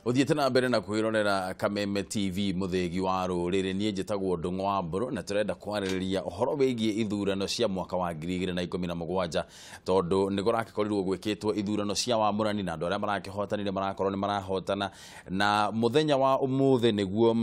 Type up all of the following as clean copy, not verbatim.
Uthiĩte na mbere na kwĩrorera Kameme TV mũthĩgi wa rũrĩrĩ. Niĩ njĩtagwo Ndung'u wa Mbũrũ na tũrenda kwarĩrĩria ũhoro wĩgiĩ ithurano cia mwaka wa 2017 tondũ nĩ kũrakĩkorirwo gwĩkĩtwo ithurano cia wamũrani na andũ arĩa marakĩhotanire marakorwo nĩ marahotana, na mũthenya wa ũmũthĩ nĩguo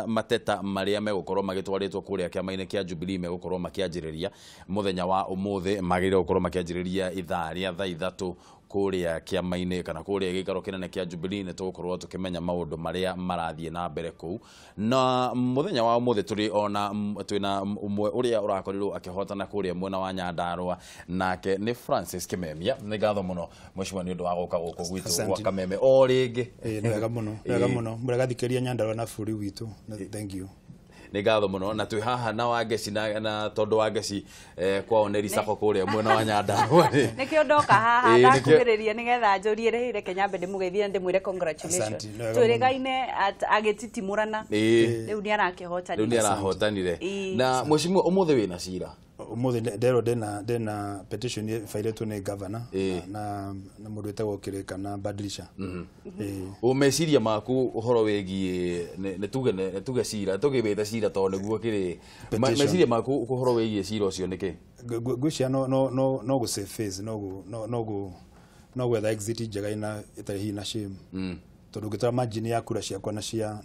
mateta marĩa megũkorwo magĩtwarĩtwo kũrĩa kĩama-inĩ kĩa Jubilee megũkorwo makĩanjĩrĩria mũthenya wa ũmũthĩ. Magĩrĩirwo gũkorwo makĩanjĩrĩria ithaa rĩa thaa 3 kũrĩa kĩama-inĩ kana kũrĩa gĩikaro kĩnene kĩa Jubilee. Nĩ tũgũkorwo tũkĩmenya maũndũ marĩa marathiĩ na mbere kũu, na mũthenya wa ũmũthĩ tũrĩ ona twĩna ũmwe ũrĩa ũrakorirwo akĩhotana kũrĩa mwena wa Nyandarua, nake nĩ Francis Kimemia. Nĩ ngatho mũno mheshimiwa nĩ ũndũ wa gũka gũkũ gwitũ gwa Kameme o rĩngĩ. Nĩ wega mũno, nĩ wega mũno, mũragathikĩria Nyandarua na bũrũri witũ. Thank you. Nĩ ngatho mũno. Na twĩ haha na Wangeci na tondũ Wangeci kwao nĩ Risako kũrĩa mwena wa Nyandarua. Nĩkĩo ndoka haha ndakugĩrĩria nĩgetha njũrie rĩ, reke nyambe ndĩmũgeithie na ndĩmwĩre congratulations. Twĩrĩgaine agĩtitimũrana, rĩu nĩ arakĩhotanire. Rĩu nĩ arahotanire. Na mheshimiwa, ũmũthĩ wĩna cira? Ũmũthĩ nderwo ndĩna petition ĩbairetwo nĩ governor na mũndũ wĩtagwo Kĩrĩka na Badilisha. Meciria maku ũhoro wĩgiĩ nĩ tuge cira, tũgĩwĩte cira tondũ nĩguo kĩrĩ, meciria maku ũhoro wĩgiĩ cira ũcio nĩ kĩ? Ngwĩciria no gũ save face, no gwetha exit njega ina ĩtarĩ hihi na shame, tondũ ũngĩtwara margin ya kura ciakwa na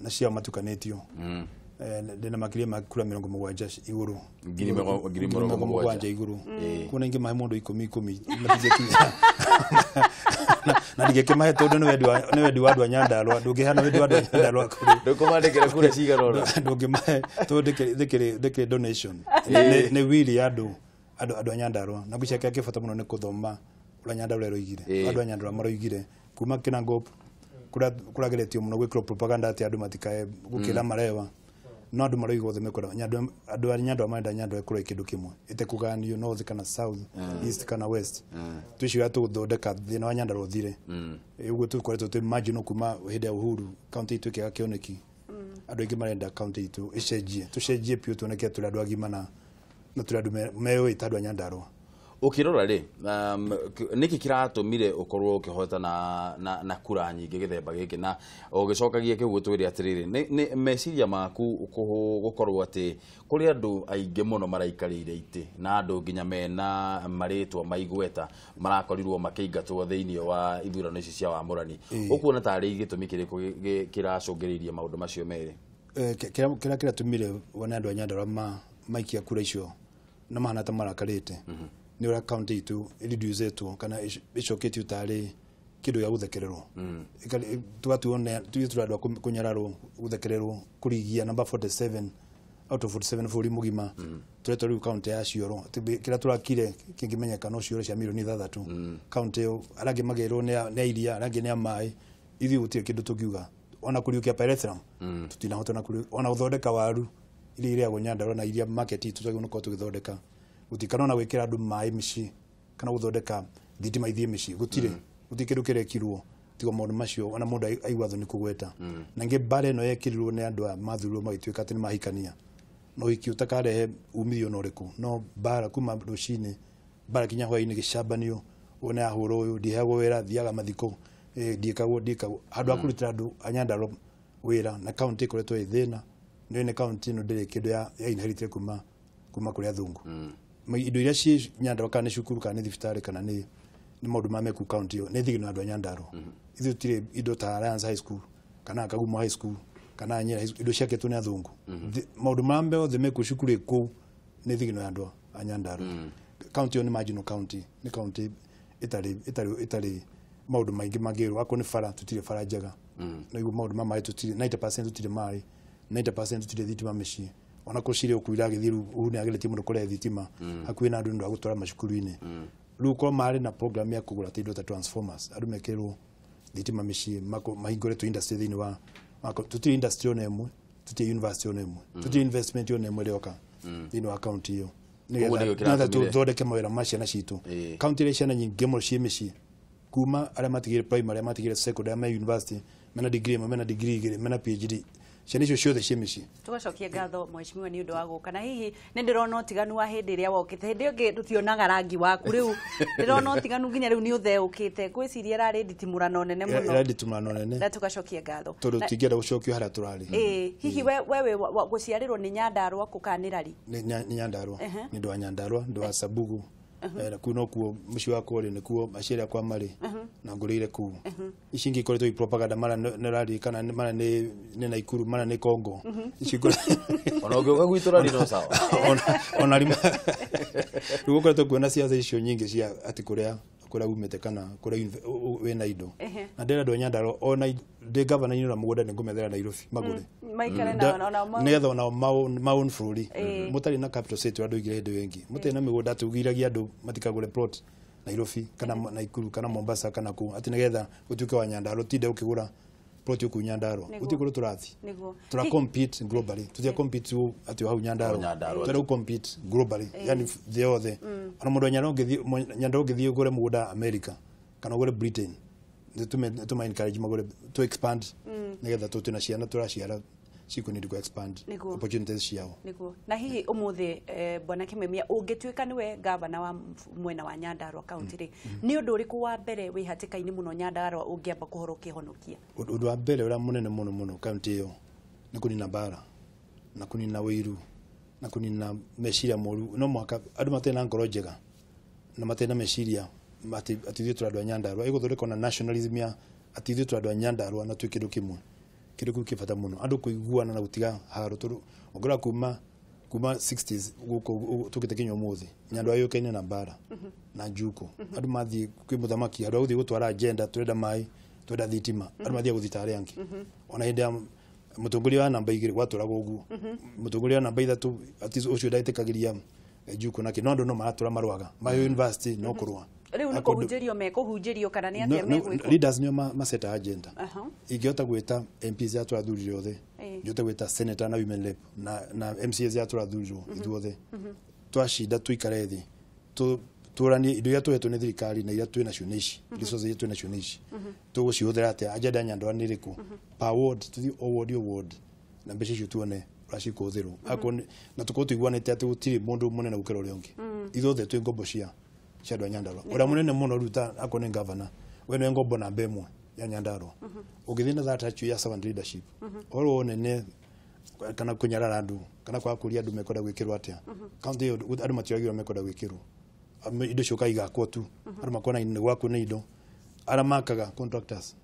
ciao matukanĩtio, ndĩna makĩria ma kura 70 igũrũ, 70 igũrũ. Kuona ingĩmahe mũndũ 10 10 matingĩkinya, na ndingĩkĩmahe tondũ nĩ wendi wa andũ a Nyandarua. Ndũngĩheana wendi wa andũ a Nyandarua kũrĩ ndũkũmandĩkĩra kura cigana ũna, ndũngĩmahe tondũ ndĩkĩrĩ donation, nĩ wili ya andũ a Nyandarua. Na ngwĩciria kĩrĩa kĩ bata mũno nĩ kũthoma ũrĩa Nyandarua ĩroigire, andũ a Nyandarua maroigire kuma Kinangop kũrageretio mũno gwĩkĩrwo propaganda atĩ andũ matikae gũkĩra marewa, no andũ maroiga othe mekwenda andũ a Nyandarua marenda Nyandarua ĩkorwo ĩ kĩndũ kĩmwe ĩtekũgayanio north kana south, east kana west. Twĩciria tũgũthondeka thĩna wa Nyandarua ũthire. Ũguo tũkoretwo twĩ marginal kuma hĩndĩ ya Uhuru, kaunti itũ ĩkĩaga kĩoneki. Andũ aingĩ marenda kaunti itũ ĩcenjie, tũcenjie biũ, tuoneke tũrĩ andũ agima na tũrĩ andũ meũĩ ta andũ a Nyandarua. Ũkĩrora rĩ, nĩkĩ kĩratũmire ũkorwo ũkĩhotana na kura nyingĩ gĩthemba gĩkĩ? Na ũgĩcokagia kĩu twĩre atĩrĩrĩ, nĩ meciria maku gũkorwo atĩ kũrĩ andũ aingĩ mũno maraikarĩire itĩ na andũ nginya mena marĩtwa maigweta marakorirwo makĩingatwo thĩinĩ wa ithurano ici cia wamũrani, ũkuona tarĩ gĩtũmi kĩrĩkũ kĩracũngĩrĩirie maũndũ macio merĩ? Kĩrĩa kĩratũmire wone andũ a Nyandarua maikia kura icio na mahana ta marakarĩte nĩ ũrĩa kaunti itũ ĩreducetwo kana ĩcoketio tarĩ kĩndũ gĩa gũthekererwo. Tũgatuo ithuĩ tũrĩ andũ a kũnyararwo, gũthekererwo, kũrigia number 47 out of 47 bũrũri mũgima. Tũretwo rĩu kaunti ya cioro, kĩrĩa tũrakire kĩngĩmenyeka no cioro cia mirioni 6. Kaunti ĩyo arĩa angĩ magĩrwo nĩ iria, arĩa angĩ nĩ a maĩ, ithuĩ gũtirĩ kĩndũ tũngiuga. Ona kũriũkia pyrethrum tũtinahota, ona gũthondeka waru iria irĩagwo Nyandarua na iria market itũ twagĩrĩirwo nĩ gũkorwo tũgĩthondeka gũtikana, ona gwĩkĩra andũ maĩ mĩciĩ kana gũthondeka thitima ithiĩ mĩciĩ, gũtirĩ kĩndũ kĩrekirwo tiga maũndũ macio ona mũndũ aigua thoni kũgweta. Na ingĩ mbara ĩno yekĩrirwo nĩ andũ aya mathurirwo magĩtuĩka atĩ nĩ mahikania, na ũhiki ũtakarehe umithio ona ũrĩkũ, no mbara kuma rũcinĩ mbara kinya hwaĩ-inĩ, gĩcambanio, ũyũ nĩ ahũra ũyũ, ndiheagwo wĩra, thiaga mathiko, ndiĩkagwo handũ ha kũrutĩra andũ a Nyandarua wĩra. Na kaunti ĩkoretwo ĩ thĩna, nĩ kaunti ĩno ndĩrĩ kĩndũ ya inheritire kuma kũrĩ athũngũ. Indo iria ciĩ Nyandarua kana nĩ cukuru kana nĩ thibitarĩ kana nĩ maũndũ ma meku kaunti ĩyo nĩ thigino andũ a Nyandarua. Ithuĩ tũtirĩ indo ta Alliance High School kana Kagumo High School kana Nyeri High School, indo ciakĩtwo nĩ athũngũ. Maũndũ ma mothe meku cukuru kũu nĩ thigino ya andũ a Nyandarua. Kaunti ĩyo nĩ marginal county, nĩ kaunti ĩtarĩ maũndũ maingĩ mangĩrwo. Akorwo nĩ bara tũtirĩ bara njega, na maũndũ ma maĩ tũtirĩ 90% tũtirĩ maĩ, 90% tũtirĩ thitima mĩciĩ. Ona kũ cirĩ ũkuo iragĩthiĩ rĩu Uhuru nĩ ageretie mũno kũrehe thitima hakuhĩ na andũ nĩ ũndũ wa gũtwara macukuru-inĩ. Rĩu korwo marĩ na program ya kũgũra indo ta transformers, andũ mekĩrwo thitima mĩciĩ, mahingũre tũ industry thĩinĩ wa tũtirĩ industry ona ĩmwe, tũtirĩ university ona ĩmwe, tũtirĩ investment ona ĩmwe ĩrĩoka thĩinĩ wa kaunti ĩyo, nĩgetha tũthondeke mawĩra ma ciana citũ. Kaunti ĩrĩ ciana nyingĩ mũno ciĩ mĩciĩ, kuma arĩa matigire primary, arĩa matigire secondary, arĩa me university, mena degree ĩmwe, mena degree igĩrĩ, mena PhD, Ciana icio ciothe ciĩ mĩciĩ. Tugacokia ngatho mheshimiwa nĩ ũndũ wa gũka, na hihi nĩ ndĩrona ũtiganu wa hĩndĩ ĩrĩa wokĩte. Hĩndĩ ĩyo ĩngĩ tũtionaga rangi waku, rĩu ndĩrona ũtiganu nginya rĩu nĩ ũtheũkĩte. Ngwĩciria ĩrarĩ nditimũrano nene mũno. Ĩrarĩ nditimũrano nene. Na tugacokia ngatho tondũ tũtingĩenda gũcokio harĩa tũrarĩ. Hihi we gũciarĩrwo nĩ Nyandarũa kũ kana nĩ Rari? Nĩ Nyandarũa. Nĩ ndũ wa Nyandarũa, ndũ wa Sabugu. Kuu nokuo mũciĩ wakwa rĩ, nĩkuo aciari akwa marĩ na ngũrĩire kuu. Ici ingĩ ikoretwo i propaganda, mara nĩ Rari kana mara nĩ Naikuru, mara nĩ Congo. Ici ona ũngĩũka gwitũ Rari no sawa. Ona rĩu gũkoretwo kuona ciaca icio nyingĩ cia atĩ kũrĩa umĩte kana kũrĩa wĩna indo. Na ndĩrenda andũ a Nyandarũa ona ndĩ gavana-inĩ na mũgũnda nĩ ngũmethera Nairobi magũre. Nĩgetha onao maown bũrũri. Mũtarĩ na capital city andũ aingĩ hĩndĩ ĩyo ĩngĩ. Mũtarĩ na mĩgũnda atĩ ũgiragia andũ matikagũre plot Nairobi kana Naikuru kana Mombasa kana kũ, atĩ nĩgetha ũtuĩke wa Nyandarũa, ũtinde ũkĩgũra plot kũu Nyandarũa. Gũtirĩ kũndũ tũrathiĩ. Tũra compete globally. Tũtira compete atĩ hau Nyandarũa. Tũra compete globally, yani thĩ yothe. Ona mũndũ wa Nyandarũa ũngĩthiĩ ũgũre mũgũnda America kana ũgũre Britain, tũma encourage magũre to expand nĩgetha tũtũ na ciana tũraciara cikũ need to expand opportunities ciao. Nĩguo. Na hihi ũmũthĩ bwana Kimemia ũngĩtuĩka nĩwe gavana wa mwena wa Nyandarũa county rĩ, nĩ ũndũ ũrĩkũ wa mbere wĩ hatĩka-inĩ mũno Nyandarũa ũngĩamba kũhoro ũkĩhonokia? Ũndũ wa mbere ũrĩa mũnene mũno mũno county ĩyo nĩ kũnina mbara na kũnina ũiru na kũnina meciria moru. No mũhaka andũ matarĩ na ngoro njega na matarĩ na meciria atĩ ithuĩ tũrĩ andũ a Nyandarũa, ĩgũthondekwo na nationalism ya atĩ ithuĩ tũrĩ andũ a Nyandarũa na twĩ kĩndũ kĩmwe. Kĩndũ kĩu kĩ bata mũno andũ kũiguana na gũtiga haro, tondũ ũngĩrora kuma 60s gũkũ tũkĩte kinya ũmũthĩ Nyandarũa yũĩkaine na mbara na njuko. Andũ mathiĩ kwĩ mũthamaki, andũ a gũthiĩ gũtwara agenda, tũrenda maĩ, tũrenda thitima, andũ mathiaga gũthita arĩa angĩ. Ona hĩndĩ ya mũtongoria wa namba 2 gwatũragwo ũguo, mũtongoria wa namba 3 atĩ ũcio ndetĩkagĩria njuko nake, no andũ no maratũra marũaga mayo university no kũrũa. Rĩu nĩ kũhunjĩrio mekũhunjĩrio kana nĩ atĩa megwĩkwo? Leaders nĩo maseta agenda. Ingĩhota gwĩta MPs ya tũrathurire othe, ingĩhota gwĩta senator na women rep na MCAs ya tũrathurirwo ithuothe, twacinda tũikare thĩ tũranie indo iria tũhetwo nĩ thirikari na iria twĩ nacio nĩ ici, resources iria twĩ nacio nĩ ici, tũgũcihũthĩra atĩa, agenda ya Nyandarũa nĩ ĩrĩkũ, per ward tũthiĩ o ward o ward na mbeca icio tuone ũrĩa cikũhũthĩrwo, na tũkorwo tũiguanĩte atĩ gũtirĩ mũndũ mũnene gũkĩra ũrĩa ũngĩ, ithuothe twĩ ngombo cia andũ a Nyandarũa. Ũrĩa mũnene mũno rĩu ta akorwo nĩ gavana, we nĩwe ngombo namba 1 ya Nyandarũa. Ũngĩthiĩ na that attitude ya servant leadership, ũhoro wa ũnene kana kũnyarara andũ kana kwaga kũria andũ mekwenda gwĩkĩrwo atĩa, county ĩyo andũ matiũragio mekwenda gwĩkĩrwo, indo ciũka igakwo tu, andũ makona nĩ gwakwo nĩ indo, arĩa makaga contractors,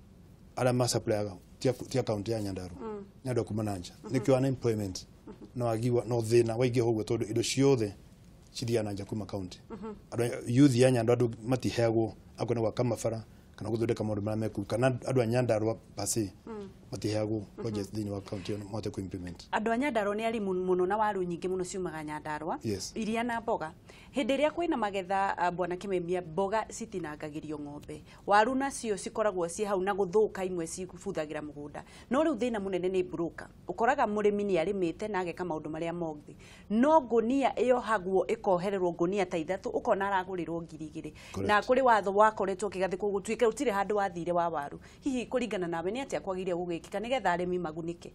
arĩa masuppliaga ti county ya Nyandarũa, nĩ andũ a kuma na nja. Nĩkĩo unemployment no wagiwa no thĩna waingĩha ũguo, tondũ indo ciothe cithiaga na nja kuma county. Youth ya Nyandarũa andũ matiheagwo akorwo nĩ gwaka mabara kana gũthondeka maũndũ marĩa mekuu, kana andũ a Nyandarũa per matiheagwo projects thĩinĩ wa county ĩyo mahote kũ implement. Andũ a Nyandarũa nĩ arĩmu mũno na waru nyingĩ mũno ciumaga Nyandarũa, iria na mboga. Hĩndĩ ĩrĩa kwĩna magetha bwana Kimemia, mboga citinangagĩrio ng'ombe, waru nacio cikoragwo ciĩ hau na gũthũka, imwe cibuthagĩra mũgũnda. No rĩu thĩna mũnene nĩ broker. Ũkoraga mũrĩmi nĩ arĩmĩte na ageka maũndũ marĩa mothe, no ngũnia ĩyohagwo ĩkohererwo ngũnia ta 3, ũkona aragũrĩrwo 2,000. Na kũrĩ watho wakoretwo ũkĩgathĩkwo gũtuĩke gũtirĩ handũ wathire wa waru. Hihi kũringana nawe nĩ atĩa kwagĩrĩire gũgĩkĩka nĩgetha arĩmi magunĩke?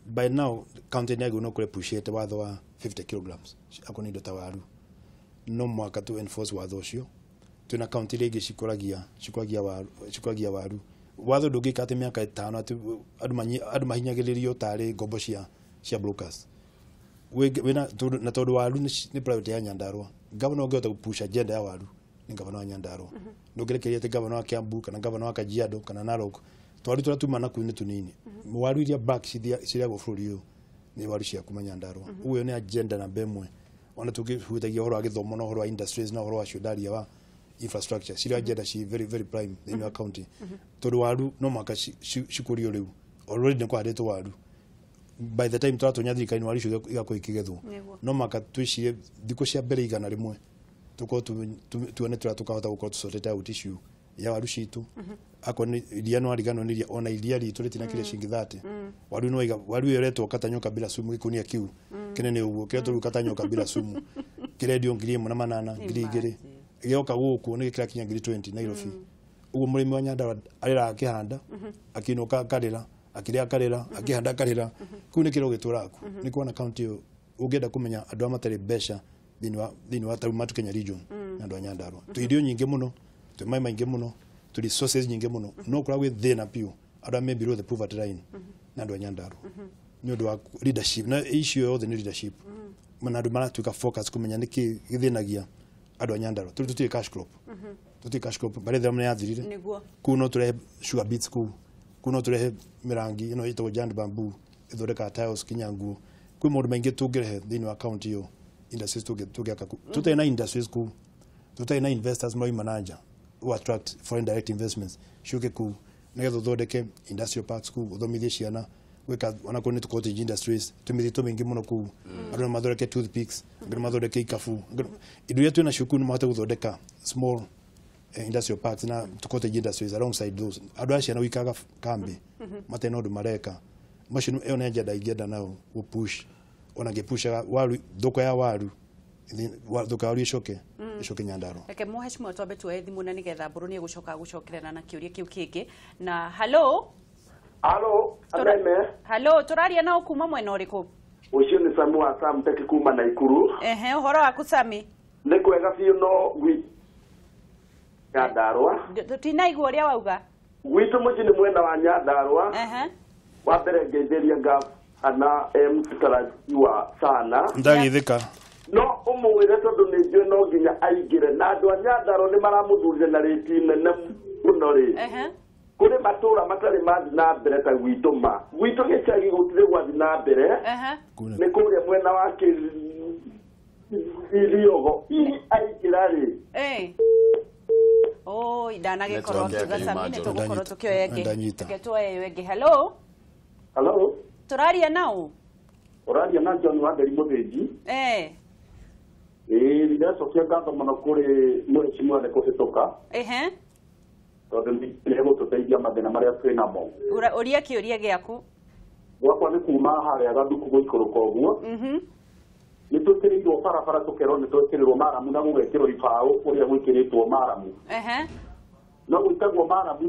By now county nĩ yagĩrĩirwo nĩ kũ watho wa 50 kilograms akorwo nĩ indo ta waru. No mũhaka tu enforce watho ũcio. Twĩna county iria ingĩ cikũragia waru. Watho ndũngĩka atĩ mĩaka 5 atĩ andũ mahinyagĩrĩrio tarĩ ngombo cia brokers. Na tondũ waru nĩ priority ya Nyandarũa, gavana ũngĩhota gũpush agenda ya waru nĩ gavana wa Nyandarũa. Ndũngĩrekereria atĩ gavana wa Kiambu kana gavana wa Kajiado kana Narok, twaru tũrĩa tuma na kũu nĩ tũnini. Waru iria back cirĩagwo bũrũri ũyũ nĩ waru cia kuma Nyandarũa. Ũguo nĩ agenda namba 1. Ona tũngĩhutagia ũhoro wa gĩthomo na ũhoro wa industries na ũhoro wa ciondaria wa infrastructure, cirĩ agenda ci very very prime thĩinĩ wa county. Tondũ waru no mũhaka cikũrio rĩu, already nĩ kũhandĩtwo waru. By the time tũratonya thirikari-inĩ waru icio igakorwo ikĩgethwo. No mũhaka twĩcirie thikũ cia mbere 100 tũkorwo tuone tũrĩa tũkahota gũkorwo tũsortete out issue ya waru citũ. Akorwo nĩ iria no ariganwo nĩ iria, ona iria ritũ rĩtinakĩria ciringi 30. Waru no iga waru ĩyo ĩretwo katanyoka bila sumu, gĩkunia kĩu kĩnene ũguo kĩrĩa tũrũ katanyoka bila sumu kĩrendio 1,800, 2,000. Gĩoka gũkũ nĩ gĩkĩrakinya 20,000 Nairobi. Ũguo mũrĩmi wa Nyandarũa arĩraga akĩhanda, akĩinũka akarĩra, Akĩrĩa akarĩra, akĩhanda akarĩra. Kũu nĩ kĩro gĩtũraga ku. Nĩ kuona county ĩyo ũngĩenda kũmenya andũ arĩa matarĩ mbeca thĩinĩ wa tarĩu Mount Kenya region na andũ a Nyandarua. Twĩ irio nyingĩ mũno, twĩ maĩ maingĩ mũno, twĩ resources nyingĩ mũno, no kũrĩa gwĩ thĩna biũ andũ arĩa me below the poverty line na andũ a Nyandarua. Nĩ ũndũ wa leadership, na issue yothe nĩ leadership. Na andũ maratuĩka focus kũmenya nĩkĩ gĩthĩnagia andũ a Nyandarua. Tondũ tũtirĩ cash crop. Tũtirĩ cash crop, barĩ nĩ yathirire. Nĩguo. Kũu no tũrehe sugar beets kũu. Kũu no tũrehe mĩrangi ĩno ĩtagwo giant bamboo ĩthondekaga tiles kinya nguo. Kwĩ maũndũ maingĩ tũngĩrehe thĩinĩ wa county ĩyo, industries tũngĩaka kũu. Tũtarĩ na industries kũu, tũtarĩ na investors maroima na nja who attract foreign direct investments ciũke kũu nĩgetha ũthondeke industrial parks kũu, ũthomithie ciana gwĩka onakorwo nĩ cottage industries. Twĩ mĩtitũ mĩingĩ mũno kũu, andũ no mathondeke toothpicks, andũ no mathondeke ikabu, indo iria twĩ nacio kũu no mahote gũthondeka small industrial parks na cottage industries alongside those. Andũ a ciana gũikaraga kambi matarĩ na ũndũ mareka macio, ĩyo nĩ agenda ingĩenda nayo gũ push, ona ngĩpushaga waru, thoko ya waru, thoko ya waru ĩcoke Nyandarua. Reke mũheshimiwa twambe tuoe thimũ na nĩgetha mbũrũ nĩ egũcoka gũcokerera na kĩũria kĩu kĩngĩ. Na hello. Halo, Ameme. Hello, tũraria nao kuma mwena ũrĩkũ? Ũcio nĩ Samu wa Sam Teki kuma Naikuru. Ehe, ũhoro waku Sami? Nĩ kwega biũ, no gwi Nyandarua. Tũtinaigua ũrĩa wauga. Gwitũ mũciĩ nĩ mwena wa Nyandarua. Ehe. Wa mbere ngeithĩria gavana mtarajiwa sana. Ndagithĩka. No ũmwĩre tondũ nĩ njũĩ no nginya aingĩre, na andũ a Nyandarua nĩ maramũthurire na rĩti nene mũno rĩ. Ehe. Kũrĩ matũra matarĩ mathiĩ na mbere ta gwitũ, ma gwitũ gĩcagi gũtirĩ gwathiĩ na mbere. Ehe. Nĩ kũrĩa mwena wa Kĩriogo hihi aingĩra rĩ. Oi, ndanagĩkorwo Network akiuga yake Sami nĩ yuma. tũgũkorwo tũkĩoya ĩngĩ. Ndanyita. Reke tuoe ĩyo ĩngĩ. Hello. Hello. Tũraria nao? Ũraria na John Wanderi Mũthĩnji. Ĩĩ, ndĩracokia ngatho mũno kũrĩ mũheshimiwa nĩ kũhĩtũka. Ehe. Tondũ nĩ egũtũteithia mathĩna marĩa twĩ namo. Ũria kĩũria gĩaku. Gwakwa nĩ kuma harĩa Gathuku gũikũrũka ũguo. Nĩ twĩkĩrĩirwo barabara, tũkerwo nĩ twĩkĩrĩrwo maramu na gũgekĩrwo ibaũ ũrĩa gwĩkĩrĩtwo maramu. Ehe. No gwĩtagwo maramu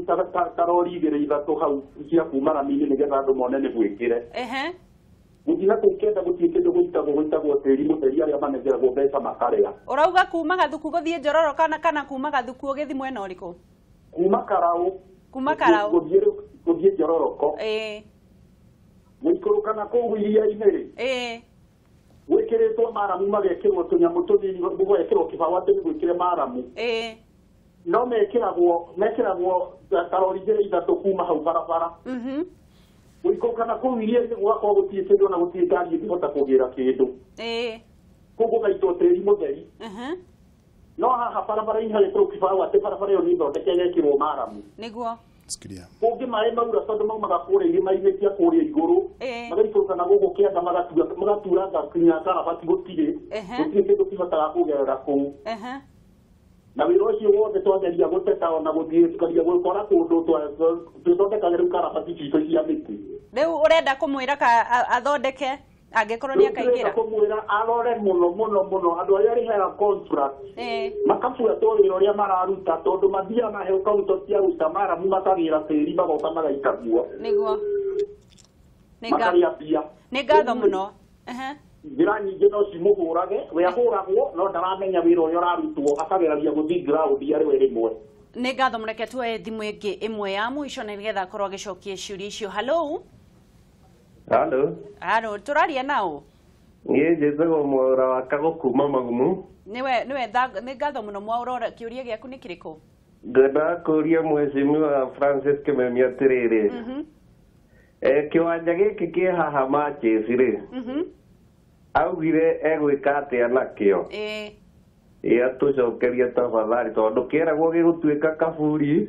ta rori igĩrĩ ithatũ hau cia kuma rami-inĩ nĩgetha andũ mone nĩ gwĩkĩre. Ehe. Gũthiĩ na kũu kĩenda gũtirĩ kĩndũ gwĩtagwo tĩri mũtheri, arĩa manengeragwo mbeca makarĩa. Ũrauga kuma Gathuku gũthiĩ Njororo kana kuma Gathuku ũgĩthiĩ mwena ũrĩkũ? Kuma Karaũ. Kuma Karaũ. Gũthiĩ Njororoko. Gũikũrũka na kũu iria-inĩ rĩ. Gwĩkĩrĩtwo maramu, magekĩrwo tũnyamũ tũnini, gũgekĩrwo kĩbaũ atĩ nĩ gwĩkĩre maramu. No mekĩragwo ta rori igĩrĩ ithatũ kuma hau barabara. Gũikũrũka na kũu iria-inĩ gũgakorwo gũtirĩ kĩndũ na gũtirĩ ngari ĩngĩhota kũgĩra kĩndũ. Kũu gũgaitwo tĩri mũtheri. No haha barabara-inĩ hagĩkorwo kĩbaũ atĩ barabara ĩyo nĩ thondeke ĩgekĩrwo maramu. Nĩguo. Sikiria. Kũngĩ maĩ maura tondũ maumaga kũrĩa irĩma-inĩ cia kũrĩa igũrũ. Magaikũrũka na gũkũ kĩanda magaturanga kinya karabati gũtirĩ. Gũtirĩ kĩndũ kĩhotaga kũgerera kũu. Na wĩra ũcio wothe twageria gũteta ona gũthiĩ tukageria gũkora kũndũ twĩthondekage rĩu karabati citũ cia mĩtĩ. Rĩu ũrenda kũmwĩra athondeke angĩkorwo nĩ akaingĩra? Rĩu kũmwĩra arore mũno mũno mũno andũ arĩa arĩheaga contract. Makabuatwo wĩra ũrĩa mararuta tondũ mathiaga maheo contract cia gũita maramu makagĩra tĩri magoka magaita guo. Nĩguo. Makarĩa mbia. Nĩ ngatho mũno. Njĩra nyingĩ no cimũhũrage, we ahũragwo no ndaramenya wĩra ũrĩa ũrarutwo, akageragia gũthiĩ ground arĩ we rĩmwe. Nĩ ngatho mũno, reke tuoe thimũ ĩngĩ ĩmwe ya mũico na nĩgetha akorwo agĩcokia ciũria icio. Hello. Hello. Hello, tũraria nao? Niĩ njĩtagwo Mwaũra wa Kago kuma Magumu. Nĩwe, nĩ ngatho mũno Mwaũra, kĩũria gĩaku nĩ kĩrĩkũ? Ngwendaga kũũria mheshimiwa Francis Kimemia atĩrĩrĩ. Kĩwanja gĩkĩ kĩ haha Matches rĩ. Augire egwĩka atĩa nakĩo? Ĩ atũcokerie tafadhali tondũ kĩeragwo gĩgũtuĩka kaburi.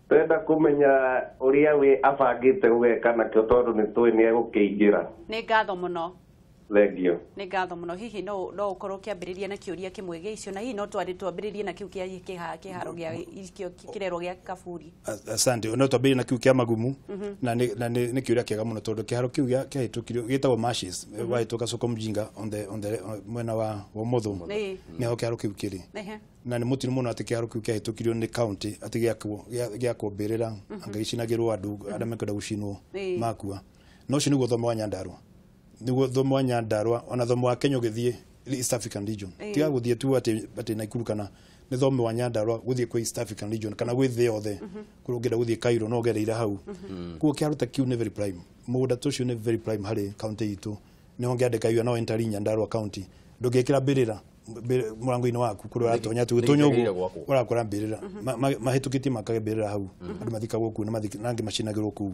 Twenda kũmenya ũrĩa we abangĩte gũgeka nakĩo tondũ nĩ tũĩ nĩ egũkĩingĩra. Nĩ ngatho mũno. Thank you. Nĩ ngatho mũno. Hihi no ũkorwo ũkĩambĩrĩria na kĩũria kĩmwe gĩa icio, na hihi no twambĩrĩrie na kĩu kĩa kĩharo gĩa kĩrerwo gĩa kaburi. Asante. No twambĩrĩrie na kĩu kĩa Magumu, na nĩ kĩũria kĩega mũno tondũ kĩharo kĩu kĩahĩtũkirio gĩtagwo Marshes, wahĩtũka Soko Mjinga on the mwena wa ũmotho. Nĩho kĩharo kĩu kĩrĩ. Na nĩ mũtino mũno atĩ kĩharo kĩu kĩahĩtũkirio nĩ county atĩ gĩakwo mbĩrĩra anga gĩcinagĩrwo andũ arĩa mekwenda gũcinwo makua. No ũcio nĩguo thomo wa Nyandarua, nĩguo thomo wa Nyandarua, ona thomo wa Kenya ũgĩthiĩ East African region. Tiga gũthiĩ tu atĩ Nakuru kana nĩ thomo wa Nyandarua gũthiĩ kwĩ East African region kana gwĩ thĩ yothe. Kũrĩa ũngĩenda gũthiĩ Cairo no ũgereire hau. Koguo kĩharo ta kĩu nĩ very prime. Mũgũnda ta ũcio nĩ very prime harĩ county itũ. Nĩho ngĩandĩka you are now entering Nyandarua county. Ndũngĩkĩra mbĩrĩra mũrango-inĩ waku kũrĩa ũratonya tu gĩtonya ũguo ũrakora mbĩrĩra. Mahĩtũkĩtie makage mbĩrĩra hau. Andũ mathikagwo kũu na angĩ macinagĩrwo kũu.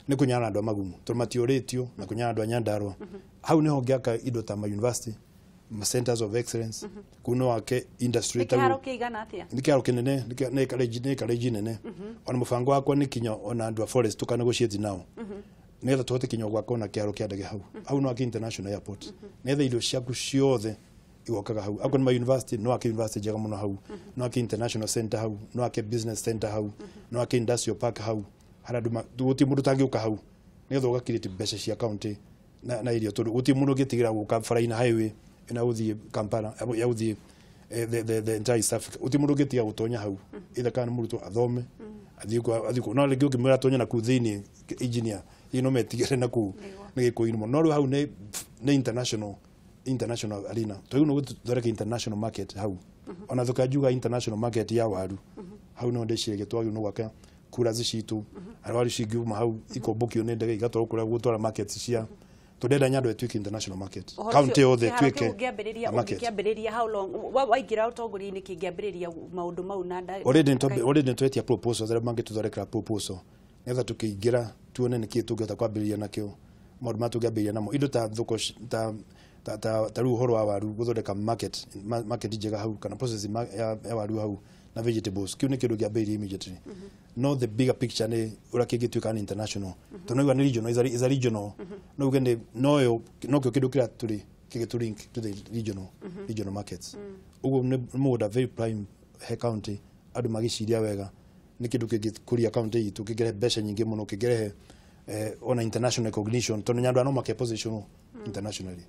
Nĩ kũnyara andũ a Magumu tondũ matiũrĩtio na kũnyara andũ a Nyandarua. Hau nĩho ngĩaka indo ta ma university, ma centers of excellence, kũu no wake industry. Nĩ kĩharo kĩigana atĩa? Nĩ kĩharo kĩnene, nĩ acreage nene. Ona mũbango wakwa nĩ kinya ona andũ a forest tũka negotiate nao nĩgetha tũhote kinya gwaka ona kĩharo kĩa ndege hau. Hau no wake international airport, nĩgetha irio ciaku ciothe igokaga hau. Akorwo nĩ ma university, no wake university njega mũno hau, no wake international center hau, no wake business center hau, no wake industrial park hau. Harĩa andũ gũtirĩ mũndũ ũtangĩũka hau, nĩgetha ũgakirĩte mbeca cia county na irio, tondũ gũtirĩ mũndũ ũngĩtigĩra gũka bara-inĩ highway ĩno ya gũthiĩ Kampala, ya gũthiĩ the entire East Africa. Gũtirĩ mũndũ ũngĩtiga gũtonya hau, either kana nĩ mũrutwo athome athiĩ kũ, no rĩngĩ ũngĩmwĩra atonye na kũu thĩinĩ engineer hihi no metigĩre na kũu nĩ gĩkũyũ-inĩ mũno. No rĩu hau nĩ international arena. Twagĩrĩirwo nĩ gũthondeka international market hau. Ona tũkanjuga international market ya waru hau no ndĩciragia twagĩrĩirwo nĩ gwaka coolers citũ, harĩa waru cingiuma hau ikombũkio nĩ ndege igatwarwo kũrĩa gũtwara markets cia tũndenda Nyandarua ĩtuĩke international market, county yothe ĩtuĩke market. Ũngĩambĩrĩria how long waingĩra ũtongoria-inĩ kĩngĩambĩrĩria maũndũ mau na already nĩtwetia proposals arĩa mangĩtũthondekera proposal nĩgetha tũkĩingĩra tuone nĩkĩĩ tũngĩhota kwambĩrĩria nakĩo, maũndũ marĩa tũngĩambĩrĩria namo, indo ta thoko ta rĩu ũhoro wa waru gũthondeka market njega hau kana processing ya waru hau na vegetables. Kĩu nĩ kĩndũ kĩambĩrĩria immediately. No the bigger picture nĩ ũrĩa kĩngĩtuĩka nĩ international, tondũ no nĩ regional, is a regional, no uge nĩ nokĩo kĩndũ kĩrĩa tũrĩ kĩgĩtũ link to the regional markets. Ũguo nĩ mũgũnda very prime he county, andũ magĩciria wega nĩ kĩndũ kĩngĩkũria county itũ, kĩngĩrehe mbeca nyingĩ mũno, kĩngĩrehe ona international recognition, tondũ Nyandarua no make position internationally.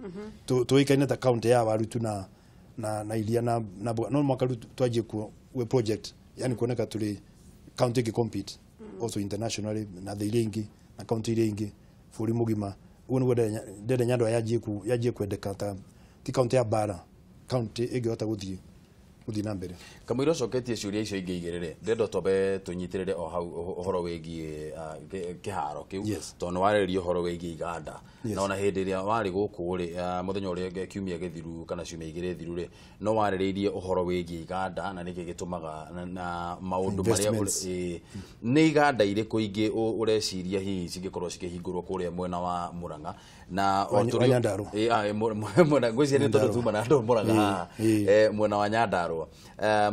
Tũĩkaine ta county ya waru tu na iria na mboga. No mwaka rĩu twanjie kuo project, yani kuoneka tũrĩ county ĩngĩ compete also internationally na thĩ iria ingĩ na county iria ingĩ bũrũri mũgima. Ũguo nĩguo ndĩrenda Nyandarua yanjie kwendeka ta ti county ya bara, county ĩngĩhota gũthiĩ na mbere. Kamũira ũcoketie ciũria icio ingĩ igĩrĩ rĩ, ndĩrenda twambe tũnyitĩrĩre o hau ũhoro wĩgiĩ kĩharo kĩu, tondũ nĩ warĩrĩria ũhoro wĩgiĩ iganda. Na ona hĩndĩ ĩrĩa warĩ gũkũ rĩ, mũthenya ũrĩa kiumia gĩthiru kana ciumia igĩrĩ thiru rĩ, no warĩrĩirie ũhoro wĩgiĩ iganda na nĩkĩ gĩtũmaga na maũndũ marĩa nĩ iganda irĩkũ ingĩ ũreciria hihi cingĩkorwo cikĩhingũrwo kũrĩa mwena wa Murang'a na Nyandarua. Ngwĩciria nĩ tondũ tuma na andũ Murang'a haha, mwena wa Nyandarua.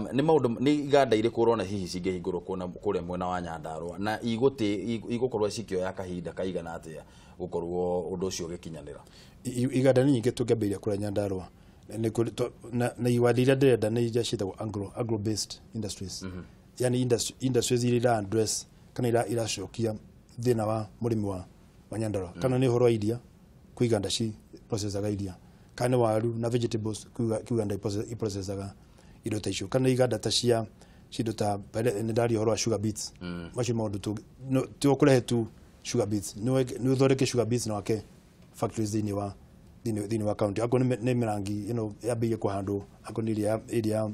Nĩ maũndũ nĩ iganda irĩkũ ũrona hihi cingĩhingũrwo kũrĩa mwena wa Nyandarua na igũkorwo cikĩoya kahinda kaigana atĩa gũkorwo ũndũ ũcio ũgĩkinyanĩra? Iganda nĩ nyingĩ tũngĩambĩrĩria kũrĩa Nyandarua, na iwanda iria ndĩrenda nĩ iria ciĩtagwo agro based industries, yani industries iria ira address kana iracokia thĩna wa mũrĩmi wa Nyandarua, kana nĩ ũhoro wa iria kwĩ iganda ci processaga iria, kana nĩ waru na vegetables kwĩ iganda iprocessaga indo ta icio, kana iganda ta cia cindo ta nĩ ndaria ũhoro wa sugar beets. Macio maũndũ ti ũkũrehe tu sugar beets, nĩ ũthondeke sugar beets na wake factories thĩinĩ wa county. Akorwo nĩ mĩrangi ĩno yambĩrĩirie kũhandwo, akorwo nĩ ĩrĩa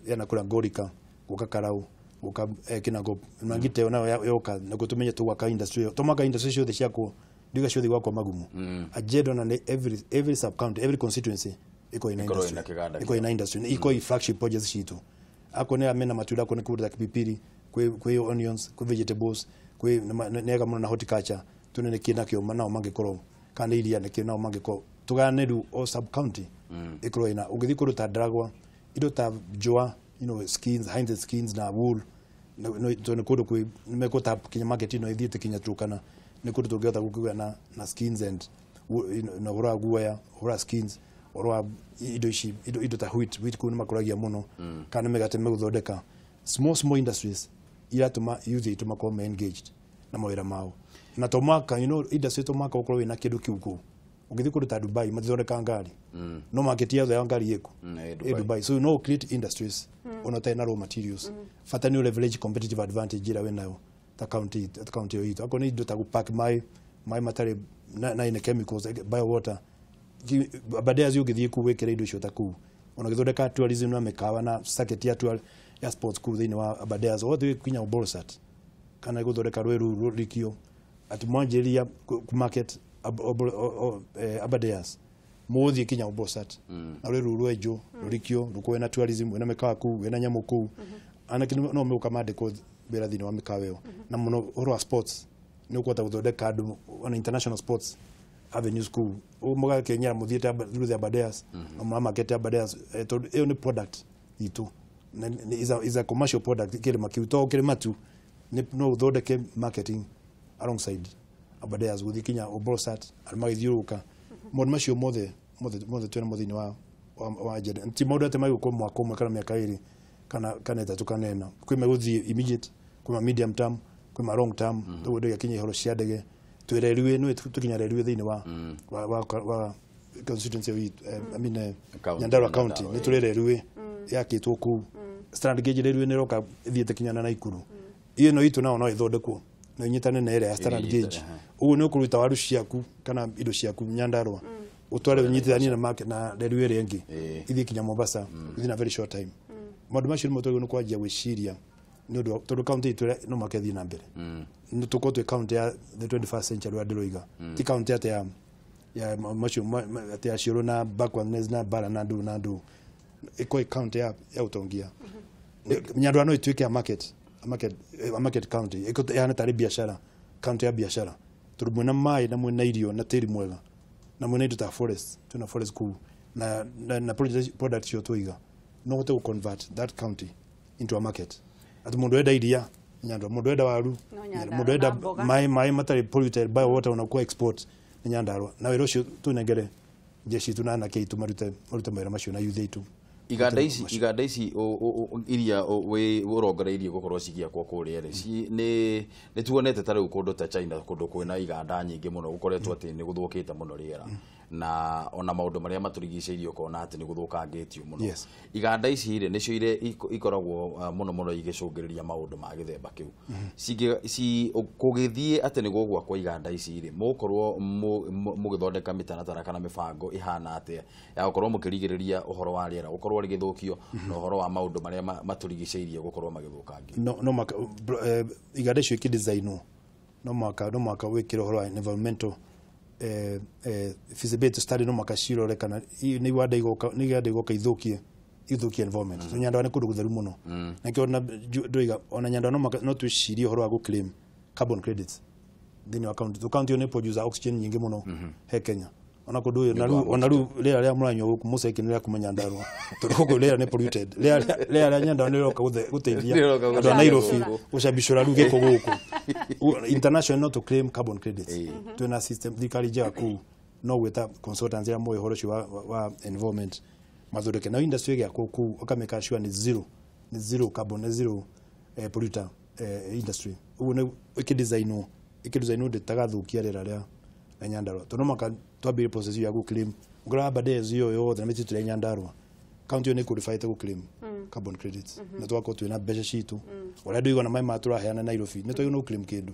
ya nakũrĩa Ngorika gũka Karau gũka Kinangop, mĩrangi ta ĩyo nayo yoka nĩguo tũmenye tũgwaka industry ĩyo. To mwaka industry ciothe ciakwo, ndiuga ciothe gwakwo Magumu. Agenda ona nĩ every sub county, every constituency ĩkorwo ĩna industry, ĩkorwo ĩna industry, ĩkorwo flagship projects citũ. Akorwo nĩ mena matunda, akorwo nĩ kũndũ ta Kipipiri, kwĩ onions, kwĩ vegetables, kwĩ nĩega mũno na horticulture, tuone nĩkĩ nakĩo nao mangĩkorwo, kana iria nĩkĩ nao mangĩkorwo. Tũgayane rĩu o sub county ĩkorwo ĩna, ũngĩthiĩ kũndũ ta Ndaragwa, indo ta njũa, you know, skins, hind skins na wool, nĩ kũndũ kwĩ mekũtap kinya market ĩno ĩthiĩte kinya Turkana, nĩ kũndũ tũngĩhota gũkĩgĩa na skins and na ũhoro wa guoya, ũhoro wa skins, ũhoro wa indo ici, indo ta wheat kũu nĩ makũragia mũno, kana mĩgate megũthondeka. Small industries iratũma youth aitũ makorwo me engaged na mawĩra mao. Na to mwaka, you know, industry to mwaka ũkorwo wĩna kĩndũ kĩu kũu. Ũngĩthiĩ kũndũ ta Dubai matithondeka ngari, no market yothe ya ngari ĩkũ ĩ Dubai. So no create industries ona ũtarĩ na raw materials. Bata nĩ leverage competitive advantage ĩrĩa wĩnayo ta county ĩyo itũ. Akorwo nĩ indo ta gũpack maĩ matarĩ na ine chemicals, bio water, Aberdares ũngĩthiĩ kũu wĩkĩre indo icio ta kũu, ona ũgĩthondeka tourism na mĩkawa na circuit ya sports kũu thĩinĩ wa Aberdares, wothe kinya Olbolosat kana gũthondeka rũĩ rũu rũrikio atĩ mwanjĩrĩria market Aberdares mũgũthiĩ kinya Olbolosat na rũĩ rũu rwenjwo rũrikio rũkorwo na tourism, wĩna mĩkawa kũu, wĩna nyamũ kũu, anake no megũka mandĩkwo wĩra thĩinĩ wa mĩkawa ĩyo. Na mũno ũhoro wa sports nĩ ũkũhota gũthondeka andũ ona international sports avenues kũu, mũgakenyera mũthiĩte through the Aberdares na mũramarket Aberdares, tondũ ĩyo nĩ product itũ, is a commercial product. Kĩrĩma kĩu to kĩrĩma tu, no ũthondeke marketing alongside Aberdares gũthiĩ kinya Olbolosat, andũ magĩthiũrũrũka. Maũndũ macio mothe twĩna mo thĩinĩ wa agenda. Ti maũndũ atĩ magũkorwo mwaka ũmwe kana mĩaka ĩrĩ kana ĩtatũ kana ĩna, kwĩ megũthiĩ immediate, kwĩ ma medium term, kwĩ ma long term. Ũguo ndĩgakinya ihoro cia ndege twĩ railway, no tũkinya railway thĩinĩ wa constituency itũ, I mean Nyandarua County, nĩ tũrĩ railway yakĩtwo kũu. Standard gauge railway nĩ ĩroka ĩthiĩte kinya na Naikuru. Ĩno itũ nao no ĩthondekwo no ĩnyitane na ĩrĩa ya standard gauge. Ũguo nĩ ũkũruta waru ciaku kana indo ciaku Nyandarua ũtware ũnyitithanie na market na railway ĩrĩa ĩngĩ ithiĩ kinya Mombasa within a very short time. Maũndũ macio nĩmo twagĩrĩirwo nĩ kwanjia gwĩciria nĩ ũndũ tondũ county itũ no mũhaka ĩthiĩ na mbere. Nĩ tũkorwo twĩ county ya the 21st century ũrĩa ndĩroiga, ti county atĩ ya macio atĩ ya ciũrũ na backwardness na bara na ndũ na ndũ, ĩkorwo ĩ county ya ũtongia. Nyandarua no ĩtuĩke a market county, ĩhane tarĩ biacara, county ya biacara, tondũ mwĩna maĩ na mwĩna irio na tĩri mwega na mwĩna indo ta forest, twĩna forest kũu na product cio tũiga, no ũhote gũ convert that county into a market. Atĩ mũndũ enda iria Nyandarua, mũndũ enda waru, mũndũ enda maĩ matarĩ polluted bio water ona kwa export nĩ Nyandarua. Na wĩra ũcio tũnengere jeshi itũ na anake aitũ marute mawĩra macio na youth aitũ. Iganda ici iria ũrongoreirie gũkorwo cigĩakwo kũrĩa rĩ, nĩ tuonete ta rĩu kũndũ ta China, kũndũ kwĩna iganda nyingĩ mũno gũkoretwo atĩ nĩ gũthũkĩte mũno rĩera, na ona maũndũ marĩa matũrigicĩirie ũkona atĩ nĩ gũthũkangĩtio mũno. Iganda ici rĩ nĩcio iria ikoragwo mũno mũno igĩcũngĩrĩria maũndũ ma gĩthemba kĩu. Kũgĩthiĩ atĩ nĩ gũgwakwo iganda ici rĩ, mũgũkorwo mũgĩthondeka mĩtaratara kana mĩbango ĩhana atĩa ya gũkorwo mũkĩrigĩrĩria ũhoro wa rĩera gũkorwo rĩgĩthũkio na ũhoro wa maũndũ marĩa matũrigicĩirie gũkorwo magĩthũkangio? No iganda icio ikĩdesignwo no mũhaka wĩkĩre ũhoro wa environmental feasibility study, no mũhaka cirore kana nĩ iganda igoka ithũkie environment. So Nyandarua nĩ kũndũ gũtheru mũno, na kĩo ndũiga ona Nyandarua no twĩcirie ũhoro wa gũ claim carbon credits thĩinĩ wa county. County ĩyo nĩ producer oxygen nyingĩ mũno he Kenya. Ona kũndũ ũyũ ona rĩu rĩera rĩa mũranyua gũkũ mũceki nĩ rĩa kuma Nyandarua, tondũ gũkũ rĩera nĩ polluted. Rĩera rĩa Nyandarua nĩ rĩroka gũteithia andũ a Nairobi gũcabicũra rĩu gĩko gũkũ. International not to claim carbon credits. Twĩna system thirikari njega kũu, no gwĩta consultants arĩa moĩ ũhoro ũcio wa environment mathondeke na industry ĩgĩakwo kũu, ũkamĩka sure nĩ zero carbon, nĩ zero polluter industry. Ũguo nĩ ĩkĩdesignwo ndĩtagathũkia rĩera rĩa Nyandarua, tondũ no mũhaka twambĩrĩrie process ya gũ claim. Ũngĩrora Aberdares ĩyo yothe na mĩtitũ ya Nyandarua, county ĩyo nĩ qualified gũ claim carbon credits, na tũgakorwo twĩna mbeca citũ. Ũrĩa ndũigua na maĩ maya tũraheana Nairobi, nĩ twagĩrĩirwo nĩ gũ claim kĩndũ.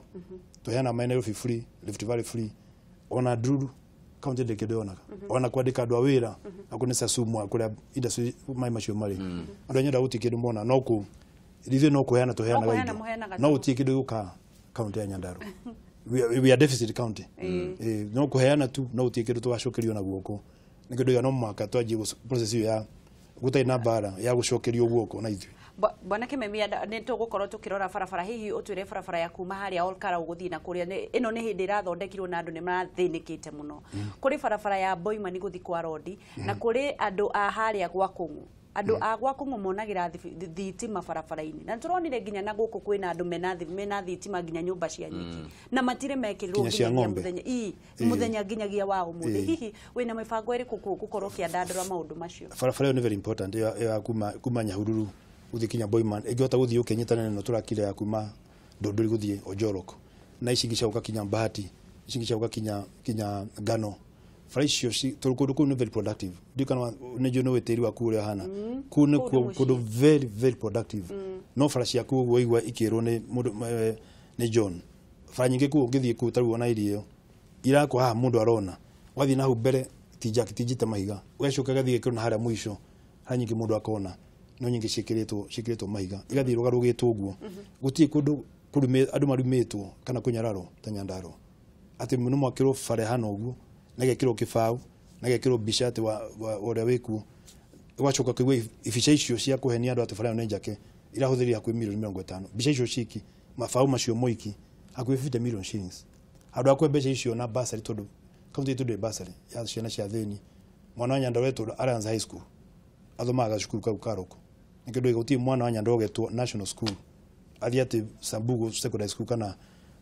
Tũheana maĩ Nairobi free, Rift Valley free, ona ndururu county ndĩ kĩndũ yonaga, ona kwandĩka andũ a wĩra na nĩ Sasumwa kũrĩa industry maĩ macio marĩ, andũ a Nyandarua gũtirĩ kĩndũ mona, no kũ ithuĩ no kũheana tũheanaga indo, no gũtirĩ kĩndũ gĩũkaga county ya Nyandarua. We are deficit county. No kũheana tu, no gũtirĩ kĩndũ tũgacokerio na guoko. Nĩkĩo ndauga no mũhaka twanjie process ĩyo ya gũtarĩ na mbara ya gũcokerio guoko na ithuĩ. Bwana Kimemia, nĩ tũgũkorwo tũkĩrora barabara, hihi ũtwĩre barabara ya kuma harĩa Olkara ũgũthiĩ na kũrĩa, ĩno nĩ hĩndĩ ĩrathondekirwo na andũ nĩ marathĩnĩkĩte mũno. Kũrĩ barabara ya Boimani gũthiĩ kwa Rodi, na kũrĩ andũ a harĩa gwa Kũng'ũ. Andũ a gwa Kũng'ũ monagĩra thitima barabara-inĩ, na tũronire nginya na gũkũ kwĩna andũ mena thitima nginya nyũmba cia nyeki, na matirĩ mekĩrĩrwo nginyagia mũthenya mũthenya nginyagia wa ũmũthĩ. Hihi wĩna mĩbango ĩrĩkũ gũkorwo ũkĩandandũra maũndũ macio? Barabara ĩyo nĩ very important, ya kuma Nyahururu gũthiĩ kinya Boiman, ĩngĩhota gũthiĩ ũkĩnyitana na tũrakire ya kuma Ndũndũri gũthiĩ Ojorok, na ici ingĩ cia gũka kinya Bahati, ici ingĩ cia gũka kinya Ngano. Bara icio tondũ kũndũ kũu nĩ very productive. Ndiũ kana nĩ njũĩ nĩ ũĩ tĩri waku ũrĩa ũhana. Kũu nĩ kũndũ very very productive. No bara ciaku ũguo waigua ikĩrwo nĩ mũndũ nĩ John. Bara nyingĩ kũu ũngĩthiĩ kũu ta rĩu ona irio irakwo haha mũndũ arona. Wathiĩ na hau mbere tinjite mahiga. Ũgacoka ũgathiĩ gĩkĩro na harĩa mũico harĩa nyingĩ mũndũ akona no nyingĩ ciĩkĩrĩtwo mahiga. Igathiĩ rũgarũgĩtwo ũguo. Gũtirĩ kũndũ andũ marumĩtwo kana kũnyararwo ta Nyandarua. Atĩ no mwakĩrwo bara ĩhana ũguo na gĩkĩrwo kĩbaũ na gĩkĩrwo mbica atĩ ũrĩa wĩkuo. Ũgacoka ũkaigua ibica icio cia kũhenia andũ atĩ bara ĩyo nĩ njake irahũthĩrire hakuhĩ mirioni 50. Mbica icio ciki mabaũ macio moiki hakuhĩ 50 million shillings. Handũ ha kũhe mbeca icio na bursary tondũ kaunti itũ ndĩrĩ bursary ya ciana cia thĩni. Mwana wa Nyandarua etwo Alliance High School athomaga gacukuru kau ka Roko. Nĩkĩo ndũiga gũtirĩ mwana wa Nyandarua ũgetwo National School athiĩ atĩ Sambugu Secondary School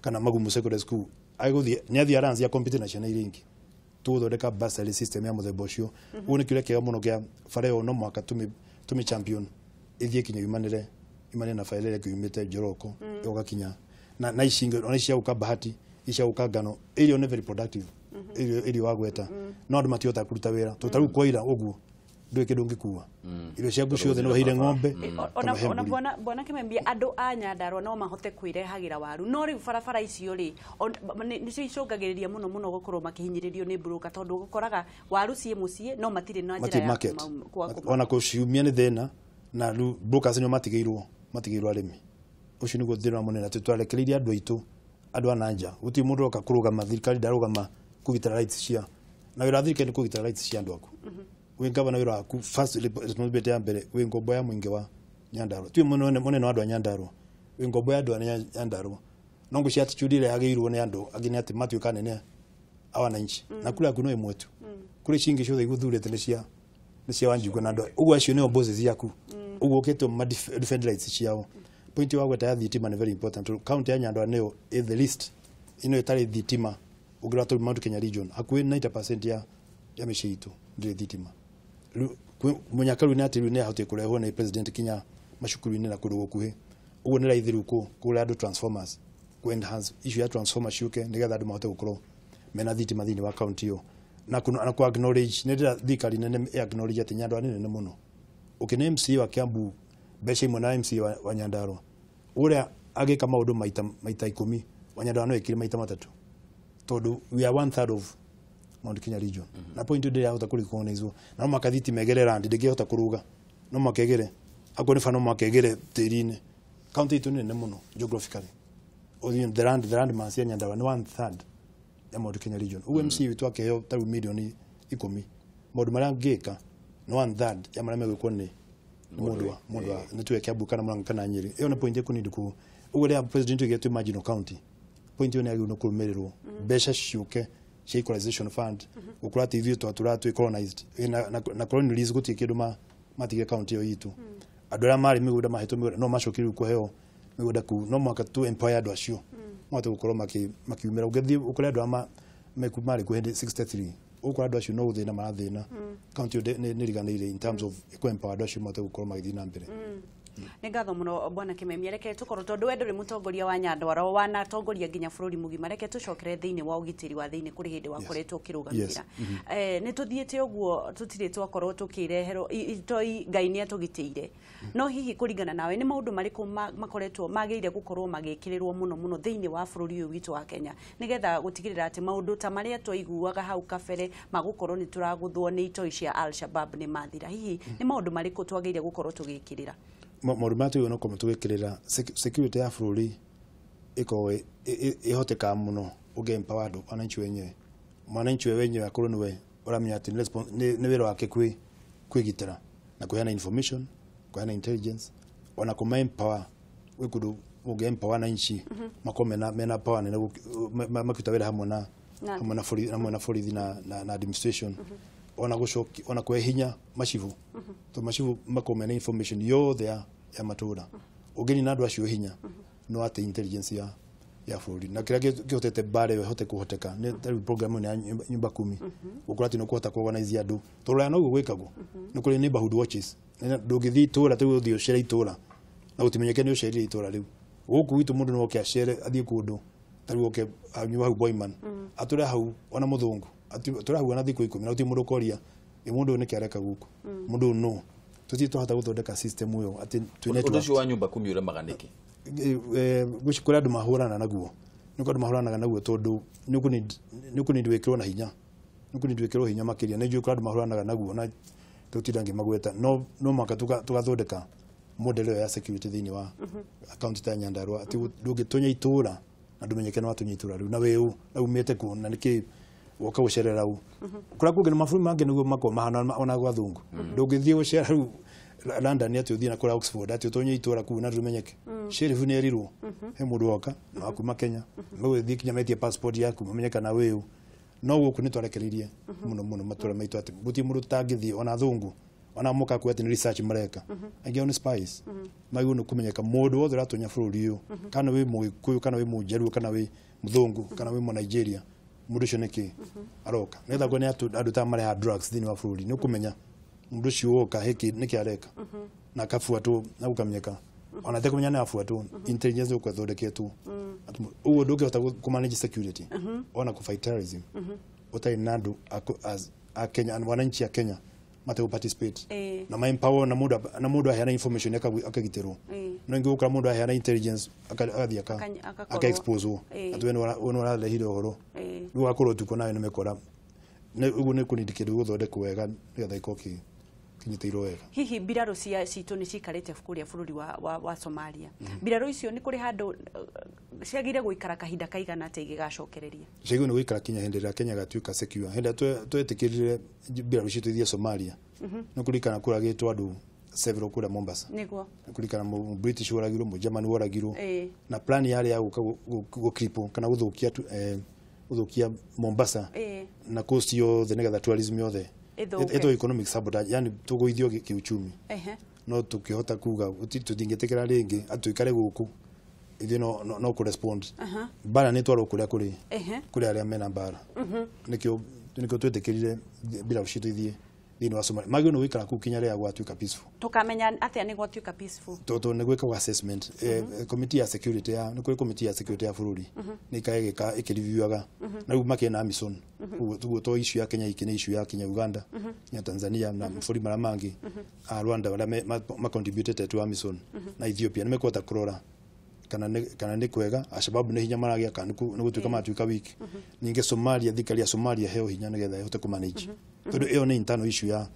kana Magumu Secondary School agũthiĩ nĩ athiĩ Alliance ya compete na ciana iria ingĩ. Tũgũthondeka bursary system ya mũthemba ũcio. Ũguo nĩ kĩũria kĩega mũno kĩa bara ĩyo no mũhaka tũmĩ champion ĩthiĩ kinya yumanĩre na bara ĩrĩa ĩkiumĩte Njoroko ĩgoka na ici ingĩ ona ici cia gũka Bahati ici cia gũka Ngano ĩrio nĩ very productive ĩrio wagweta no andũ matihotaga kũruta wĩra tondũ ta rĩu kwaira ũguo ndũĩ kĩndũ ũngĩkua irio ciaku ciothe no ũheire ng'ombe. Ona bwana Kimemia andũ a Nyandarua no mahote kwĩrehagĩra waru no rĩu barabara icio rĩ nĩcio icũngagĩrĩria mũno mũno gũkorwo makĩhinyĩrĩrio nĩ broker tondũ ũkoraga waru ciĩ mũciĩ no matirĩ na njĩra ya ona kũciumia nĩ thĩna na rĩu brokers nĩo matigĩirwo arĩmi. Ũcio nĩguo thĩna mũnene atĩ twarekereirie andũ aitũ andũ a nanja gũtirĩ mũndũ oka kũrũgama thirikari ndarũgama kũgitĩra rights cia na wĩra wa thirikari nĩ kũgitĩra rights cia andũ aku. Wĩ gavana wĩra waku first responsibility ya mbere wĩ ngombo ya mũingĩ wa Nyandarua. Ti mũnene wa andũ a Nyandarua wĩ ngombo ya andũ a Nyandarua. No ngũcia attitude ĩrĩa yagĩrĩirwo nĩ andũ angĩ nĩ atĩ matuĩka anene a wananchi na kura yaku no ĩmwe tu. Kũrĩ ici ingĩ ciothe iguthurĩte nĩ cia Wanjikũ na andũ ũguo acio nĩo bosses yaku ũguo ũkĩte defend rights ciao. Point wa gweta ya thitima nĩ very important. County ya Nyandarua nĩyo ĩ the least ĩno ĩtarĩ thitima ũngĩrora tondũ Mount Kenya region hakuhĩ 90% ya mĩciĩ itũ ndĩrĩ thitima. Mũnyaka rĩu nĩ atĩ rĩu nĩ ahotire kũrehwo nĩ president kinya macukuru-inĩ na kũndũ gũkuhĩ ũguo nĩ raithi rĩu kũgũra andũ transformers kũ enhance issue ya transformers ciũke nĩgetha andũ mahote gũkorwo mena thitima thĩinĩ wa county ĩyo na kũ acknowledge nĩ ndĩra thirikari nene ĩ acknowledge atĩ Nyandarua nĩ nene mũno. Ũkĩne MCA wa Kiambu mbeca imwe na MCA wa Nyandarua ũrĩa agĩka maũndũ maita 10 wa Nyandarua no ĩkire maita 3 tondũ we are 1/3 of Mount Kenya region. Na point ndĩrĩ yahota kũrecognize na no mũhaka thitima ĩgere land ndĩngĩhota kũrũga no mũhaka ĩgere akorwo nĩ bara no mũhaka ĩgere tĩri-inĩ. County itũ nĩ nene mũno geographically. The land mass ya Nyandarua nĩ 1/3 ya Mount Kenya region. Ũguo MCA witũ akĩheo ta rĩu milioni 10 maũndũ marĩa angĩka nĩ 1/3 ya marĩa megwĩkwo nĩ mũndũ wa nĩ tuge Kiambu kana Murang'a kana Nyĩrĩ. Ĩyo nĩ point ĩkũnidi kũ ũguo rĩrĩa president oigire twĩ marginal county point ĩyo nĩ yagĩrĩirwo nĩ kũrũmĩrĩrwo mbeca ciũke cia equalization fund gũkorwo atĩ ithuĩ twatũraga twĩ colonized na colonialism gũtirĩ kĩndũ matigire county ĩyo itũ. Andũ arĩa marĩ mĩgũnda mahetwo mĩgũnda no macoke rĩu kũheo mĩgũnda kũu no mũhaka tu empower andũ acio mahote gũkorwo makiumĩra. Ũngĩthiĩ ũkore andũ arĩa marĩ kuo hĩndĩ 63 ũgũkora andũ acio no gũthĩna marathĩna. County ĩyo nĩ ĩriganĩire in terms of kũ empower andũ acio mahote gũkorwo magĩthiĩ na mbere. Nĩ ngatho mũno bwana Kimemia reke tũkorwo tondũ we ndũrĩ mũtongoria wa Nyandarua wanatongoria nginya bũrũri mũgima reke tũcokere thĩinĩ wa ũgitĩri wa thĩinĩ kũrĩ hĩndĩ wakoretwo ũkĩrũgamĩrĩra. Nĩ tũthiĩte ũguo tũtirĩ twakorwo tũkĩreherwo itoi Ngai nĩ atũgitĩire no hihi kũringana nawe nĩ maũndũ marĩkũ makoretwo magĩrĩire gũkorwo magĩkĩrĩrwo mũno mũno thĩinĩ wa bũrũri ũyũ witũ wa Kenya nĩgetha gũtigĩrĩra atĩ maũndũ ta marĩa twaiguaga hau kabere magũkorwo nĩ tũragũthwo nĩ itoi cia Al-Shabaab nĩ mathira hihi nĩ maũndũ marĩkũ twagĩrĩire gũkorwo tũgĩkĩrĩra? Maũndũ marĩa tũgĩrĩirwo nĩ gũkorwo tũgĩkĩrĩra security ya bũrũri ĩkorwo ĩhotekaga mũno ũngĩ empower andũ wananchi wenyewe. Mwananchi we wenyewe akorwo nĩwe ũramenya atĩ nĩ wĩra wake kwĩgitĩra na kũheana information kũheana intelligence ona kũma empower gwĩ kũndũ ũngĩ empower wananchi makorwo mena power nene makĩruta wĩra hamwe na borithi na administration ona gũcoki ona kũhe hinya macibu to macibu makorwo mena information yothe ya matũra ũngĩnina andũ acio hinya no ate intelligence ya bũrũri na kĩrĩa kĩhotete mbara ĩyo ĩhote kũhoteka nĩ ta rĩu program ĩno ya nyumba kumi gũkorwo atĩ nĩ ũkũhota kũ-organize andũ tondũ noguo gwĩkagwo nĩ kũrĩ neighborhood watches ndũngĩthiĩ itũra ta rĩu ũthiĩ ũcere itũra na gũtimenyeke nĩ ũcerire itũra rĩu gũkũ gwitũ mũndũ no oke acere athiĩ kũndũ ta rĩu oke anyue hau Boyman atũre hau ona mũthũngũ Ati tũrahuana thikũ 10 na gũtirĩ mũndũ ũkoria ĩ mũndũ ũyũ nĩkĩ areka gũkũ, mũndũ ũyũ no tũtirĩ twahota gũthondeka system ĩyo atĩ twĩ Ũndũ network. ũcio wa nyumba kumi ũremaga nĩkĩ? Kũrĩ andũ mahũrana naguo, nĩ kũrĩ andũ mahũranaga naguo tondũ nĩ ũkũnid wĩkĩrwo na hinya, nĩ ũkũnid wĩkĩrwo hinya makĩria. Nĩ njũĩ kũrĩ andũ mahũranaga naguo na tũtinda ngĩmagweta, no mũhaka tũgathondeka model ĩyo ya security thĩinĩ wa kaunti ta Nyandarua, atĩ ndũngĩtonya itũra na ndũmenyeke nĩ watonya itũra rĩu na wĩ ũ na umĩte kũ na nĩkĩ woka gũcerera ũ. Kũrĩa kũngĩ na mabũrũri mangĩ nĩguo makoragwo mahana ona gwa athũngũ, ndũngĩthiĩ gũcera rĩu London atĩ ũthiĩ na kũrĩa Oxford atĩ ũtonye itũra kũu na ndũmenyeke. Sheriff nĩ erirwo he mũndũ woka na wa kuma Kenya megũthiĩ kinya metie passport yaku mamenye kana wĩ ũ. No gũkũ nĩ twarekereirie mũno mũno matũra maitũ atĩ gũtirĩ mũndũ ũtangĩthiĩ, ona athũngũ ona moka kuo atĩ nĩ research mareka, angĩ ao nĩ spies, magĩrĩirwo nĩ kũmenyeka mũndũ wothe ũratonya bũrũri ũyũ, kana wĩ Mũgĩkũyũ kana wĩ Mũnjaruo kana wĩ Mũthũngũ kana wĩ Mũnigeria, mũndũ ũcio nĩkĩ aroka, nĩgetha kuone andũ ta marehaga drugs thĩinĩ wa bũrũri, nĩ ũkũmenya mũndũ ũcio woka nĩkĩ areka na akabuatwo na gũkamenyeka, ona atekũmenya nĩ abuatwo, intelligence ĩgũkorwo ĩthondeketwo. Ũguo ndũngĩhota kũ manage security ona kũ fight terrorism ũtarĩ na andũ a Kenya, wananchi a Kenya mategũ participate na ma empower na mũndũ aheana information akagitĩrwo. No ingĩ gũkora mũndũ aheana intelligence agathiĩ aka expose atĩ we nĩ ũrarehire ũhoro, rĩu wakorwo ũtukũ nawe nĩ mekora. Ũguo nĩ kũnindi kĩndũ gũthondekwo wega nĩgetha gĩkorwo kĩnyitĩirwo wega. Hihi mbirarũ cia citũ nĩ cikarĩte kũrĩa bũrũri wa Somalia, mbirarũ icio nĩ kũrĩ handũ ciagire gũikara kahinda kaigana atĩa igĩgacokereria? Ciagĩrĩirwo nĩ gũikara kinya hĩndĩ ĩrĩa Kenya ĩgatuĩka secure. Hĩndĩ ĩrĩa twetĩkĩrire mbirarũ citũ ithiĩ Somalia, nĩ kũririkana kũragĩtwo andũ several kũrĩa Mombasa, nĩguo nĩ kũririkana mũ British woragirwo, mũ German woragirwo, na plan yarĩ ya gũka gũcripple kana gũthũkia Mombasa na coast yothe nĩgetha tourism yothe ĩtwo economic sabotage, yani tũgũithio kĩuchumi. No tũkĩhota kuga tũtingĩtĩkĩra rĩngĩ atĩ tũikare gũkũ ithuĩ no kũ respond. Mbara nĩ twarwo kũrĩa kũrĩ kũrĩ arĩa mena mbara, nĩkĩo twetĩkĩrire mbirarũ citũ ithiĩ thĩinĩ wa Somalia. Magĩrĩirwo nĩ gũikara kũu kinya rĩrĩa gwatuĩka peaceful. Tũkamenya atĩa nĩ gwatuĩka peaceful? Tondũ nĩ gwĩkagwo assessment, committee ya security ya nĩ kũrĩ committee ya security ya bũrũri nĩ ĩkaga ĩkĩreview'aga, na rĩu makĩrĩ na AMISOM. Ũguo to issue ya Kenya iki nĩ issue ya Kenya, Uganda na Tanzania na mabũrũri marĩa mangĩ, Rwanda arĩa ma-contributed to AMISOM na Ethiopia nĩ mekũhota kũrora kana nĩ kwega Alshababu nĩ hinya maragĩa kana nĩ gũtuĩka maratuĩka weak. Ningĩ Somalia, thirikari ya Somalia heo hinya nĩgetha ĩhote kũmanage, tondũ ĩyo nĩ internal issue ya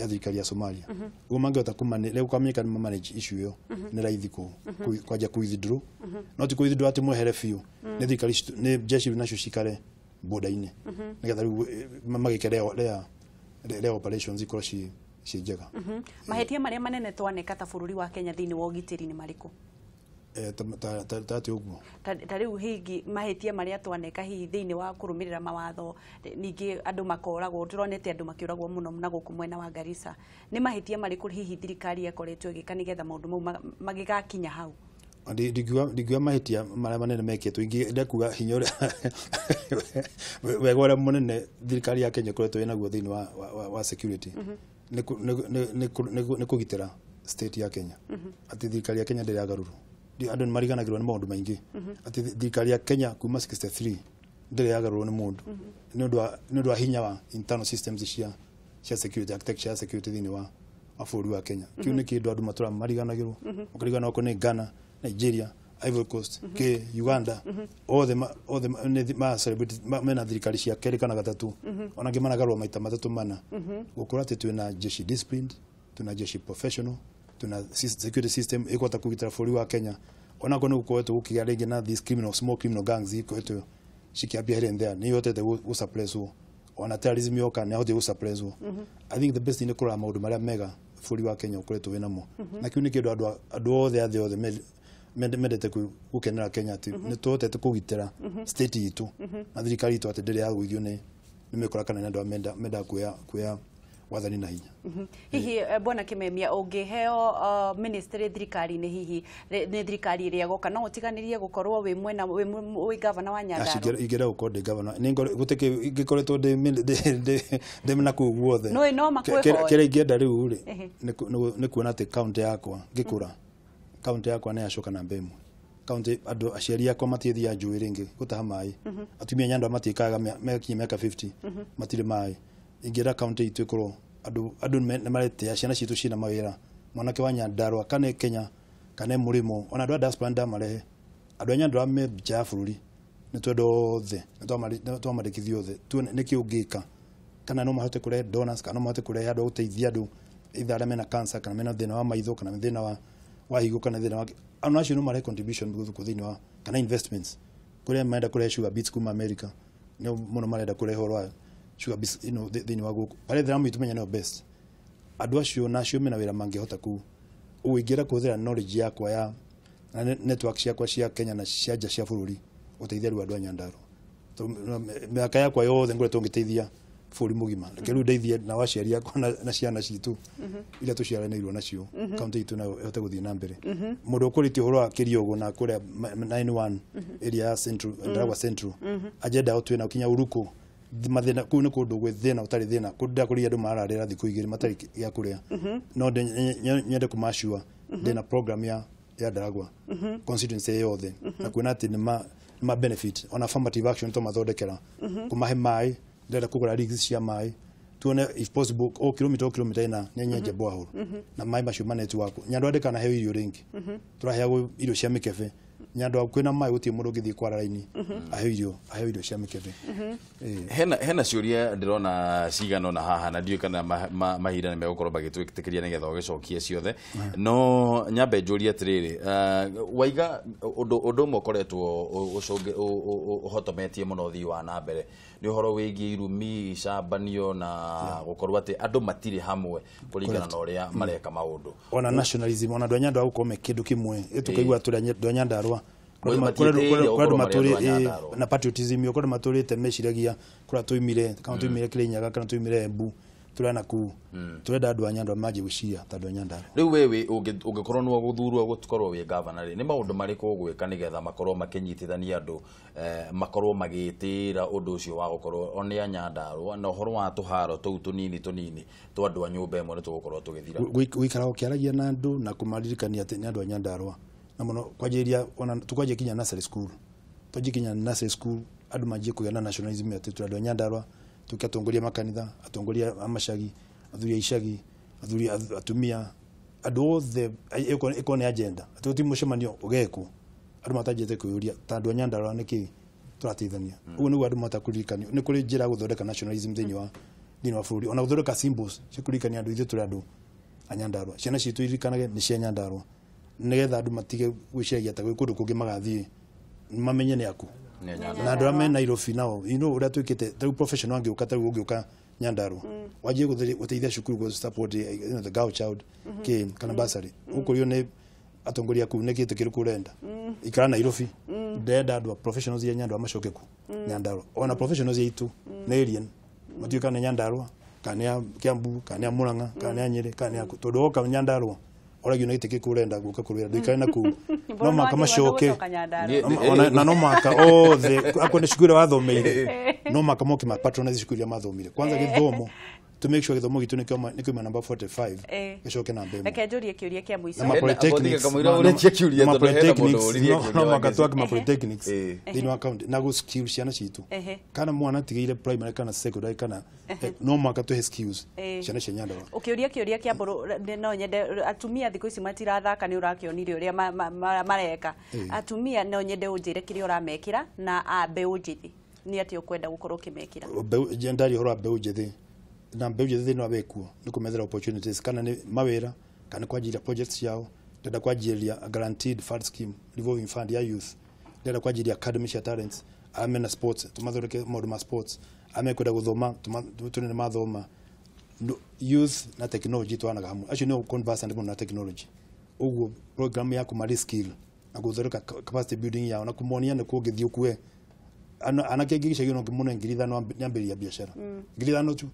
thirikari ya Somalia. Ũguo mangĩhota kũmanage, rĩu kwamenyeka nĩ manage issue ĩyo nĩ raithi kwanja kũ withdraw, no ti kũ withdraw atĩ mwehere biũ, nĩ thirikari nĩ jeshi nacio cikare border-inĩ nĩgetha rĩu magĩke rĩa operations ikorwo ciĩ njega. Mahĩtia marĩa manene twaneka ta bũrũri wa Kenya thĩinĩ wa ũgitĩri nĩ marĩkũ? Ta atĩ ũguo ta rĩu hihi mahĩtia marĩa twaneka hihi thĩinĩ wa kũrũmĩrĩra mawatho, ningĩ andũ makoragwo, tũronete andũ makĩũragwo mũno na gũkũ mwena wa Garissa, nĩ mahĩtia marĩkũ hihi thirikari ĩkoretwo ĩgĩka nĩgetha maũndũ mau magĩgakinya hau? Ndingiuga mahĩtia marĩa manene mekĩtwo, ingĩenda kuga hinya ũrĩa wega ũrĩa mũnene thirikari ya Kenya ĩkoretwo ĩnaguo thĩinĩ wa security nĩ kũgitĩra state ya Kenya, atĩ thirikari ya Kenya ndĩrĩ yagarũrwo. Andũ nĩ mariganagĩrwo nĩ maũndũ maingĩ, atĩ thirikari ya Kenya kuma 63 ndĩrĩ yagarũrwo nĩ mũndũ nĩ ũndũ wa hinya wa internal systems cia security, architecture ya security thĩinĩ wa bũrũri wa Kenya. Kĩu nĩ kĩndũ andũ matũraga mariganagĩrwo, ũkarigana okorwo nĩ Ghana, Nigeria, Ivory Coast, ke Uganda, othe ma celebrate mena thirikari cia kerĩ kana gatatũ, ona angĩ managarũrwo maita matatũ mana. Gũkorwo atĩ twĩna jeshi disciplined, twĩna jeshi professional, tuna security system ĩkũhota kũgitĩra bũrũri wa Kenya. Ona korwo nĩ gũkoretwo gũkĩgĩa rĩngĩ na these criminal, small criminal gangs ikoretwo cikĩambia here and there, nĩ ihotete gũsuppresswo. Ona terrorism yoka nĩ yahotire gũsuppresswo. I think the best thing nĩ kũrora maũndũ marĩa mega bũrũri wa Kenya ũkoretwo wĩnamo, na kĩu nĩ kĩndũ andũ othe a thĩ othe mendete gũkenera Kenya, atĩ nĩ tũhotete kũgitĩra state itũ na thirikari itũ atĩ ndĩrĩ yagũithio nĩ mĩkora kana nĩ andũ arĩa mendaga kuoya wathani na hinya. Hihi bwana Kimemia, ũngĩheo ministry thirikari-inĩ, hihi nĩ thirikari ĩrĩa ĩgoka, no ũtiganĩrie gũkorwo wĩ mwena wĩ gavana wa Nyandarua? Ingĩenda gũkorwo ndĩ gavana, gũtikĩ ingĩkoretwo ndĩ na kũu guothe. No makwĩhoe. Kĩrĩa ingĩenda rĩu rĩ, nĩ kuona atĩ kaunti yakwa ngĩkũra, kaunti yakwa nĩ yacoka namba 1. Kaunti andũ aciari akwa matiĩthiaga njũĩ rĩngĩ gũtaha maĩ. Atumia Nyandarua matiĩkaga mekinyia mĩaka 50 matirĩ maĩ. Ingĩenda kaunti itũ ĩkorwo andũ nĩ maretĩa ciana citũ ciĩna mawĩra. Mwanake wa Nyandarua kana e Kenya kana e mũrĩmo ona andũ a diaspora ndamarehe. Andũ a Nyandarua me nja ya bũrũri nĩ twenda othe nĩ twamandĩkithia othe tuone nĩkĩ ũngĩka kana no mahote kũrehe donors kana no mahote kũrehe andũ a gũteithia andũ either arĩa mena cancer kana mena thĩna wa maitho kana thĩna wa higo kana thĩna wa andũ acio no marehe contribution gũkũ thĩinĩ wa kana investments kũrĩa marenda kũrehe sugar beets kuma America nĩo mũno marenda kũrehe ũhoro wa sugar beets thĩinĩ wa gũkũ harĩa thĩna tumenya nĩyo best andũ acio na acio mena wĩra mangĩhota kũu ũguo ingĩenda kũhũthĩra knowledge yakwa ya na network ciakwa cia Kenya na cia nja cia bũrũri gũteithia rĩu andũ a Nyandarua mĩaka yakwa yothe ngoretwo ngĩteithia bũrũri mũgima reke rĩu ndeithie na aciari akwa na ciana citũ iria tũciaranĩirwo nacio kaunti itũ nayo ĩhote gũthiĩ na mbere. Mũndũ ũkũrĩtie ũhoro wa Kĩriogo na kũrĩa 91 area ya Central Ndaragwa Central agenda yao twĩna kinya Uruku mathĩna kũu nĩ kũndũ gwĩ thĩna ũtarĩ thĩna kũndũ ndakũrĩa andũ mararĩra thikũ igĩrĩ matarĩ gĩa kũrĩa no nyende kũmacua ndĩna program ya Ndaragwa constituency yothe na kuona atĩ nĩ ma benefit ona affirmative action tũmathondekera kũmahe maĩ ndĩrenda kũgũra rigs cia maĩ tuone if possible o kilomita ĩna nĩ nyenje borehole na maĩ macio ma network Nyandarua ndĩkanaheo irio rĩngĩ tũraheagwo irio cia mĩkebe Nyandarua kwĩna maĩ gũtirĩ mũndũ ũngĩthiĩ kwara raini aheo irio cia mĩkebe. Hena ciũria ndĩrona cigana na haha na ndiũĩ kana mahinda nĩ megũkorwo magĩtwĩtĩkĩria nĩgetha ũgĩcokie ciothe no nyambe njũrie atĩrĩrĩ waiga ũndũ ũmwe ũkoretwo ũhotometie mũno ũthii wa na mbere nĩ ũhoro wĩgiĩ irumi icambanio na gũkorwo atĩ andũ matirĩ hamwe kũringana na ũrĩa mareka maũndũ ona nationalism ona andũ a Nyandarua gũkorwo me kĩndũ kĩmwe tũkaigua tũrĩ andũ a Nyandarua kũrĩ andũ matũrĩ na patriotism kũrĩ andũ matũrĩte meciragia kũrĩa tũimire kana tũimire Kĩrĩnyaga kana tũimire Embu tũrĩa na kũu tũrenda andũ a Nyandarua manjie gwĩciria ta andũ a Nyandarua. Rĩu wewe ũngĩkorwo nĩwe gũthurwo gũkorwo wĩ gavana rĩ nĩ maũndũ marĩkũ ũgwĩka nĩgetha makorwo makĩnyitithania andũ makorwo magĩtĩĩra ũndũ ũcio wa gũkorwo o nĩ a Nyandarua na ũhoro wa tũharo tũu tũnini tũnini twa andũ a nyũmba ĩmwe nĩ tũgũkorwo tũgĩthira gũikara ũkĩaragia na andũ na kũmaririkania atĩ nĩ andũ a Nyandarua na mũno kwanjĩrĩria ona tũkwanjia kinya nursery school twanjie kinya nursery school andũ manjie kũgĩa na nationalism atĩ tũrĩ andũ a Nyandarua tuke atongoria makanitha atongoria a macagi athuri a icagi athuri atumia andũ othe ĩkorwo nĩ agenda atĩ gũtirĩ mũcemanio ũgekwo andũ matanjĩte kwĩyũria ta andũ a Nyandarua nĩkĩ tũrateithania ũguo nĩguo andũ mahota kũririkanio nĩ kũrĩ njĩra ya gũthondeka nationalism thĩinĩ wa bũrũri ona gũthondeka symbols cia kũririkania andũ ithuĩ tũrĩ andũ a Nyandarua ciana citũ iririkanage nĩ cia Nyandarua nĩgetha andũ matige gwĩciragia ta gwĩ kũndũ kũngĩ magathiĩ mamenye nĩ aku na andũ arĩa me Nairobi nao you know ũrĩa twĩkĩte ta rĩu professional angĩũka ta rĩu ũngĩũka Nyandarua wanjie gũteithia cukuru gũ support you know, the girl child kĩ kana bursary ũkũrio nĩ atongoria kũu nĩ kĩtũ kĩrĩkũ ũrenda ikara Nairobi ndĩrenda andũ a professionals ya Nyandarua macoke ku Nyandarua ona professionals itũ nĩ alien matiũĩ kana nĩ Nyandarua kana nĩ a Kiambu kana nĩ a Murang'a kana nĩ a Nyĩrĩ kana nĩ a tondũ woka Nyandarua oragio nĩ gĩtĩ kĩkũ ũrenda gũka kũrũĩra ndũikare na kũu no maka macoke na no maka othe akorwo nĩ cukuru ĩrĩa wathomeire no maka moke ma patronize cukuru iria mathomire kwanza gĩthomo to make sure gĩthomo gitũ nĩkĩo namba 45 gĩcoke namba ĩmwe. Reke njũrie kĩũria kĩa mũico no maka twake ma polytechnics thĩinĩ wa county na gũ skill ciana citũ kana mwana atigĩire primary kana secondary kana no maka tũhe skills ciana cia Nyandarua. Ũkĩũria kĩũria kĩa mbũrũ no nyende atumia thikũ ici matirathaka nĩ ũrakĩonire ũrĩa mareka atumia no nyende ũnjĩre kĩrĩa ũramekĩra na mbeũ njĩthĩ nĩ atĩa ũkwenda gũkorwo ũkĩmekĩra. Ndaria ũhoro wa mbeũ njĩthĩ na mbeũ njĩthĩ thĩinĩ wa wĩkuo nĩ kũmethera opportunities kana nĩ mawĩra kana kwanjĩrĩria projects ciao ndĩrenda kwanjĩrĩria a guaranteed fund scheme revolving fund ya youth ndĩrenda kwanjĩrĩria academy cia talents arĩa mena sports tũmathondeke maũndũ ma sports arĩa mekwenda gũthoma tũnene mathoma youth na technology twanaga hamwe acio nĩo conversant mũno na technology ũguo program ya kũmarĩ skill na gũthondeka capacity building yao na kũmonia nĩ kũ ũngĩthiĩ ũkue anake aingĩ gĩcagi no ngĩmũne 5,000 nyambĩrĩria biacara 5,000 tu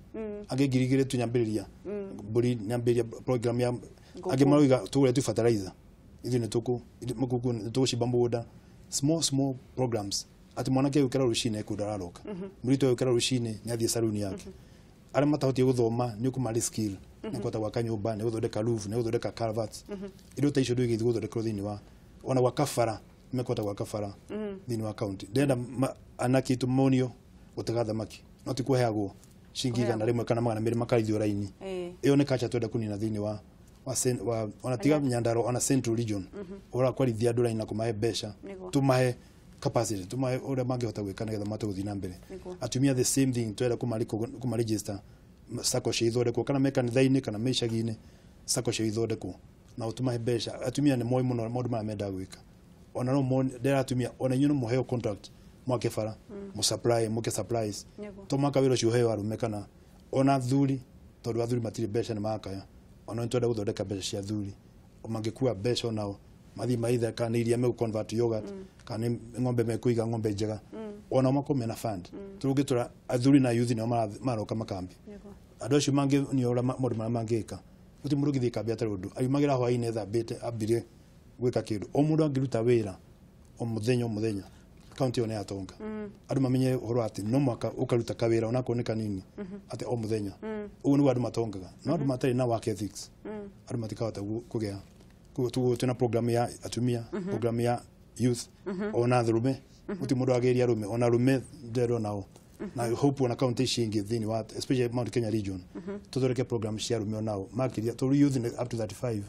angĩ 2,000 tu nyambĩrĩria mbũri nyambĩrĩria program ya angĩ maroiga tũgũre tu fertilizer ithuĩ nĩ tũgũcimba mũgũnda small small programs atĩ mwanake agĩũkĩra rũcinĩ ekũndũ araroka mũirĩtu agĩũkĩra rũcinĩ nĩ athiĩ saruni yake arĩa matahotire gũthoma nĩ ũkũmarĩ skill nĩ kũhota gwaka nyũmba nĩ gũthondeka roof nĩ gũthondeka culverts indo ta icio ndũigĩthiĩ gũthondekerwo thĩinĩ wa ona gwaka bara mekũhota gwaka bara thĩinĩ wa county. Ndĩrenda anake aitũ monio gũtega thamaki, no ti kũheagwo ciringi 100 kana 200 makarithio raini. Ĩyo nĩ culture twenda kũnina thĩinĩ wa ona tiga Nyandarua, ona Central Region, ũhoro wa kwarithia andũ raini na kũmahe mbeca, tũmahe capacity, tũmahe ũrĩa mangĩhota gwĩka nĩgetha mahote gũthiĩ na mbere. Atumia the same thing, twenda kũmaregister sacco cia ithondekwo, kana me kanitha-inĩ kana me icagi-inĩ, sacco cia ithondekwo na ũtũmahe mbeca. Atumia nĩ moĩ mũno maũndũ marĩa mendaga gwĩka. Ona no ndĩra atumia, ona inyuĩ no mũheo contract mwake bara, mũ supply, mũke supplies, to mwaka wĩra ũcio ũheo arũme kana ona athuri, tondũ athuri matirĩ mbeca nĩ makaya. Ona nĩ twenda gũthondeka mbeca cia athuri, mangĩkua mbeca onao mathiĩ maithe, kana nĩ iria megũ convert yogurt, kana nĩ ng'ombe mekũiga ng'ombe njega, ona makorwo mena fund. Tũngĩtũra athuri na youth nĩo maroka makambi, andũ acio mangĩonio ũrĩa maũndũ marĩa mangĩka. Gũtirĩ mũndũ ũngĩthiĩ kambi atarĩ ũndũ, ariumagĩra hwaĩ-inĩ ethambĩte ambire gwĩka kĩndũ. O mũndũ angĩruta wĩra o mũthenya o mũthenya, kaunti ĩyo nĩ yatonga. Andũ mamenye ũhoro atĩ no mwaka ũkaruta kawĩra onakorwo nĩ kanini, atĩ o mũthenya. Ũguo nĩguo andũ matongaga. No andũ matarĩ na work ethics, andũ matikahota kũgĩa. Koguo twĩna program ya atumia, program ya youth, ona arũme. Gũtirĩ mũndũ agĩria arũme, ona arũme ndĩrona nao. Na hope ona county ici ingĩ thĩinĩ wa especially Mount Kenya region, tũthondeke program cia arũme onao makĩria, tondũ youth nĩ up to 35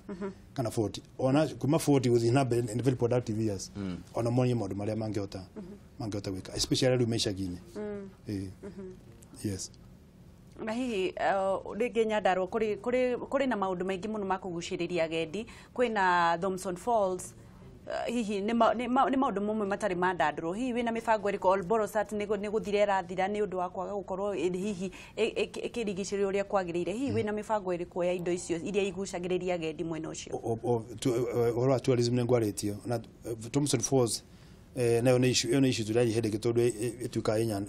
kana 40, ona kuma 40 gũthiĩ na mbere in very productive years, ona monie maũndũ marĩa mangĩhota gwĩka, especially arũme icagi-inĩ. Yes. Na hihi rĩngĩ Nyandarua kũrĩ na maũndũ maingĩ mũno ma kũgucĩrĩria agendi, kwĩna Thomson Falls, hihi nĩ maũndũ mamwe matarĩ mandandũrwo. Hihi wĩna mĩbango ĩrĩkũ? Olborosat nĩ gũthira ĩrathira nĩ ũndũ wa kwaga gũkorwo hihi ĩkĩrigicĩrio ũrĩa kwagĩrĩire. Hihi wĩna mĩbango ĩrĩkũ ya indo icio iria igucagĩrĩria agendi mwena ũcio? Ũhoro wa tourism nĩ ngwarĩtie na Thomson Falls, nayo nĩ issue, ĩyo nĩ issue tũraihe tondũ ĩtuĩkaga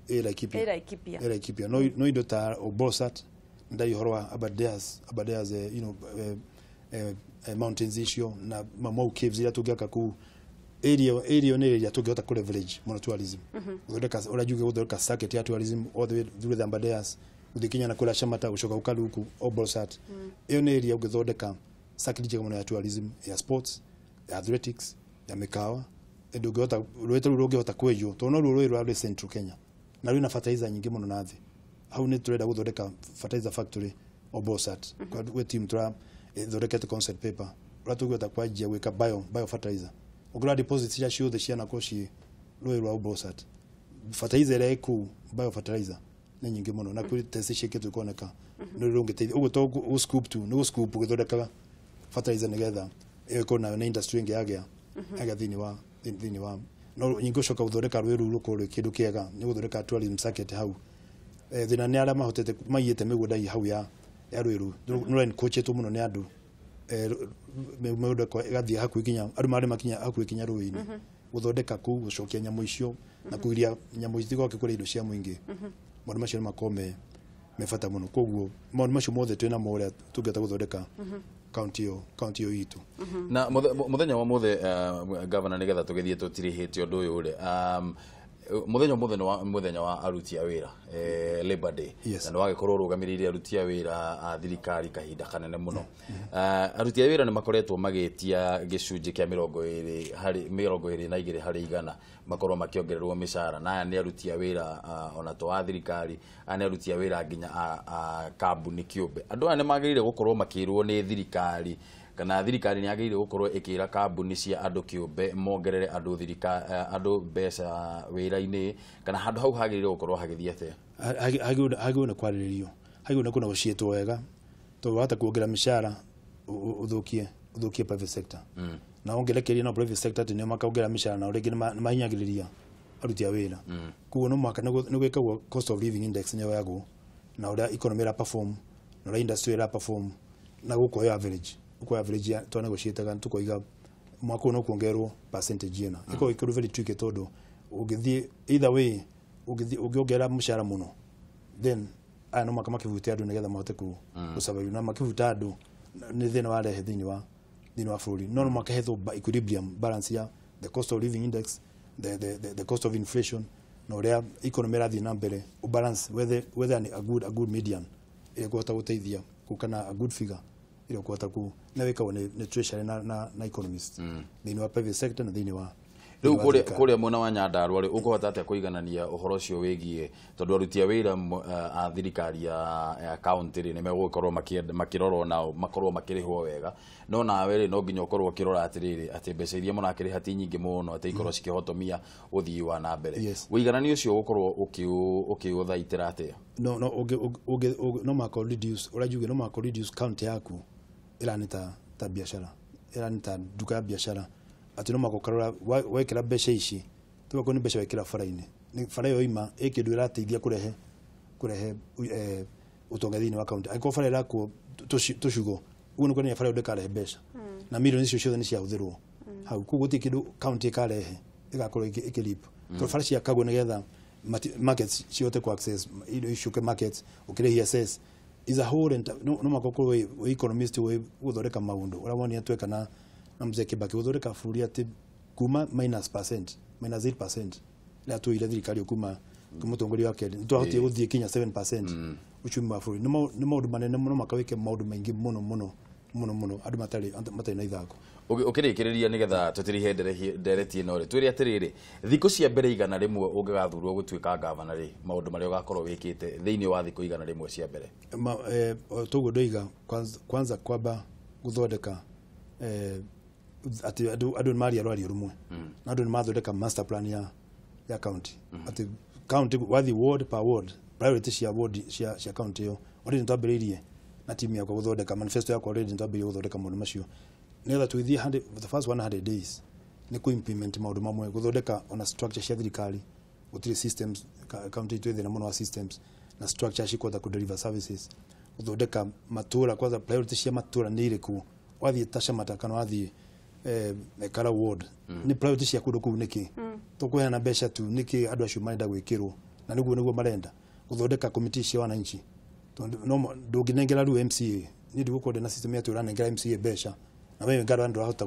ĩ Laikipia, Laikipia. No indo ta Olborosat, ndari ũhoro wa Aberdares, you know, mountains icio na Mau Caves iria tũngĩaka kũu. Area nĩ area tũngĩhota kũ leverage mũno tourism. Gũthondeka ũrĩa njuge, gũthondeka circuit ya tourism all the way through the Aberdares, gũthiĩ kinya na kũrĩa Shamata, gũcoka Ukaruku, Olborosat. Ĩyo nĩ area ũngĩthondeka circuit njega mũno ya tourism, ya sports, ya athletics, ya mĩkawa. Ndũngĩhota rũĩ ta rũu rũngĩhota kwenjwo, tondũ no ruo rũĩ rwa Central Kenya na rwĩna fertilizer nyingĩ mũno na thĩ. Hau nĩ tũrenda gũthondeka fertilizer factory Olborosat. Gwĩ team tũra thondekete concept paper ũrĩa tũngĩhota kwanjia gwĩka bio fertilizer. Ũngĩrora deposits iria ciothe cianakorwo ciĩ rũĩ rwa Olborosat, fertilizer ĩrĩa ĩ kũu bio fertilizer nĩ nyingĩ mũno, na kwĩ test ciĩkĩtwo ikoneka nĩ rũngĩteithia. Ũguo to gũ scoop tu, nĩ gũ scoop ũgĩthondekaga fertilizer nĩgetha ĩyo ĩkorwo nayo nĩ industry ĩngĩ yagĩa thĩinĩ wa no nyingĩ. Ũcoka gũthondeka rũĩ rũu rũkorwo rwĩ kĩndũ kĩega, nĩ gũthondeka tourism circuit hau. Thĩna nĩ arĩa mahotete maiyĩte mĩgũnda hau ya rũĩ rũu, nĩ encroachĩtwo mũno nĩ andũ, mĩgũnda ĩgathiĩ hakuhĩ kinya andũ marĩma kinya hakuhĩ kinya rũĩ-inĩ. Gũthondeka kũu, gũcokia nyamũ icio na kũgiria nyamũ itigoke kũrĩa indo cia mũingĩ, maũndũ macio nĩ makorwo me bata mũno. Koguo maũndũ macio mothe twĩna mo ũrĩa tũngĩhota gũthondeka kaunti ĩyo itũ. Na mũthenya wa mũthĩ, governor, nĩgetha tũgĩthiĩ tũtirihĩte ũndũ ũyũ rĩ, mũthenya ũmũthĩ nĩ mũthenya wa aruti a wĩra, Labor Day, na nĩ wagĩkorwo ũrũgamĩrĩire aruti a wĩra a thirikari kahinda kanene mũno. Aruti a wĩra nĩ makoretwo magĩtia gĩcunjĩ kĩa 22 harĩ igana makorwo makĩongererwo mĩcara, na aya nĩ aruti a wĩra ona to a thirikari, aya nĩ aruti a wĩra nginya a kambuni kĩũmbe. Andũ aya nĩ magĩrĩire gũkorwo makĩrwo nĩ thirikari, kana thirikari nĩ yagĩrĩire gũkorwo ĩkĩra kambuni cia andũ kĩũmbe mongerere andũ andũ mbeca wĩra-inĩ, kana handũ hau hagĩrĩire gũkorwo hagĩthiĩ atĩa? Hagĩrĩirwo nĩ kwarĩrĩrio, hagĩrĩirwo nĩ kũnegotiatwo wega, tondũ wahota kuongerera mĩcara ũthũkie private sector, na wongerekeria na private sector atĩ nĩo makaongerera mĩcara, nao rĩngĩ nĩ mahinyagĩrĩria aruti a wĩra. Koguo no mũhaka nĩ gwĩkagwo cost of living index nĩ yoyagwo, na ũrĩa economy ĩra perform, na ũrĩa industry ĩra perform, na gũkoya average, uko average ya twanegotiataga tukoiga mwaka ũyũ no kuongererwo percentage ĩna. Ĩkorwo ĩkĩrĩ very tricky, tondũ ũngĩthiĩ either way, ũngĩongerera mũcara mũno, then aya no mũhaka makĩbute andũ nĩgetha mahote kũ survive, na makĩbuta andũ nĩ thĩna warehe thĩinĩ wa bũrũri. No no mũhaka hethwo equilibrium balance ya the cost of living index, the cost of inflation, na ũrĩa economy ĩrathiĩ na mbere, balance whether a good median ĩrĩa ĩkũhota gũteithia kana a good figure ĩrĩa ũkũhota ku na wĩkagwo nĩ treasury na economist thĩinĩ wa private sector na thĩinĩ wa rĩu kũrĩa mwena wa Nyandarua rĩ ũkũhota atĩa kũiganania ũhoro ũcio wĩgiĩ tondũ aruti a wĩra a thirikari ya county rĩ nĩ megũgĩkorwo makĩrorwo nao makorwo makĩrĩhwo wega no nawe rĩ no nginya ũkorwo ũkĩrora atĩrĩrĩ atĩ mbeca iria mũrakĩrĩha ti nyingĩ mũno atĩ ikorwo cikĩhotomia ũthii wa na mbere. Ũiganania ũcio ũgũkorwo ũkĩũthaitĩra atĩa? No no mako reduce ũrajuge no mako reduce county yaku ĩrani ta biashara ĩrani ta duka ya biashara ati no makokarora wekera mbeca ici tugakorwo nĩ mbeca wekera bara-inĩ nĩ bara ĩyo ima ĩ kĩndũ ĩrateithia kũrehe ũtonga thĩinĩ wa county angĩkorwo bara ĩrakwo tũcigo ũguo nĩ kuonania bara ĩyo ndĩkarehe mbeca na milioni icio ciothe nĩ ciahũthĩrwo hau koguo gũtirĩ kĩndũ county ĩkarehe ĩgakorwo ĩkĩrip tondũ bara ciakagwo nĩgetha markets cihote ku access indo icio markets ũkĩrĩhia access is a whole no makokorwo wĩ economist wĩ gũthondeka maũndũ ũrĩa wonire tweka na mzee Kibaki gũthondeka bũrũri atĩ kuma minus percent minus 8% rĩrĩa tuoire thirikari kuma mũtongoria wa kerĩ nĩtwahotire gũthiĩ kinya 7% uchumi wa bũrũri. Nĩ maũndũ manene mũno makawĩke maũndũ maingĩ mũno mũno mũno mũno andũ matarĩ na ithako. Ũkĩrĩkĩrĩria nĩgetha tũtirihe ndereti ĩno rĩ twĩre atĩrĩrĩ thikũ cia mbere 100 ũngĩgathurwo gũtuĩka gavana rĩ maũndũ marĩa ũgakorwo wĩkĩte thĩinĩ wa thikũ 100 cia mbere? Toguo ndoiga kwanza kwamba gũthondeka ati andũ nĩmaria rwario rũmwe na andũ nĩmathondeka master plan ya county ati county wathi ward per ward priority cia ward cia county ĩyo already nĩtwambĩrĩirie na timu yakwa gũthondeka manifesto yakwa already nĩtwambĩrĩirie gũthondeka maũndũ macio nĩgetha tũgĩthiĩ the first 100 days nĩ kũ implement maũndũ mamwe gũthondeka ona structure cia thirikari gũtirĩ systems county itũ ĩ thĩna mũno wa systems na structure cikũhota kũ deliver services gũthondeka matũra kwanza priority cia matũra nĩ irĩkũ wathiĩ ta Shamata kana wathiĩ Kara ward nĩ priority cia kũndũ kũu nĩkĩ tũkũheana mbeca tu nĩkĩ andũ acio marenda gwĩkĩrwo na nĩguo marenda gũthondeka committee cia wananchi tondũ no ndũngĩnengera rĩu MCA niĩ ndigũkorwo ndĩna system ya atĩ ũranengera MCA mbeca na wewe ngarwa ndũrahota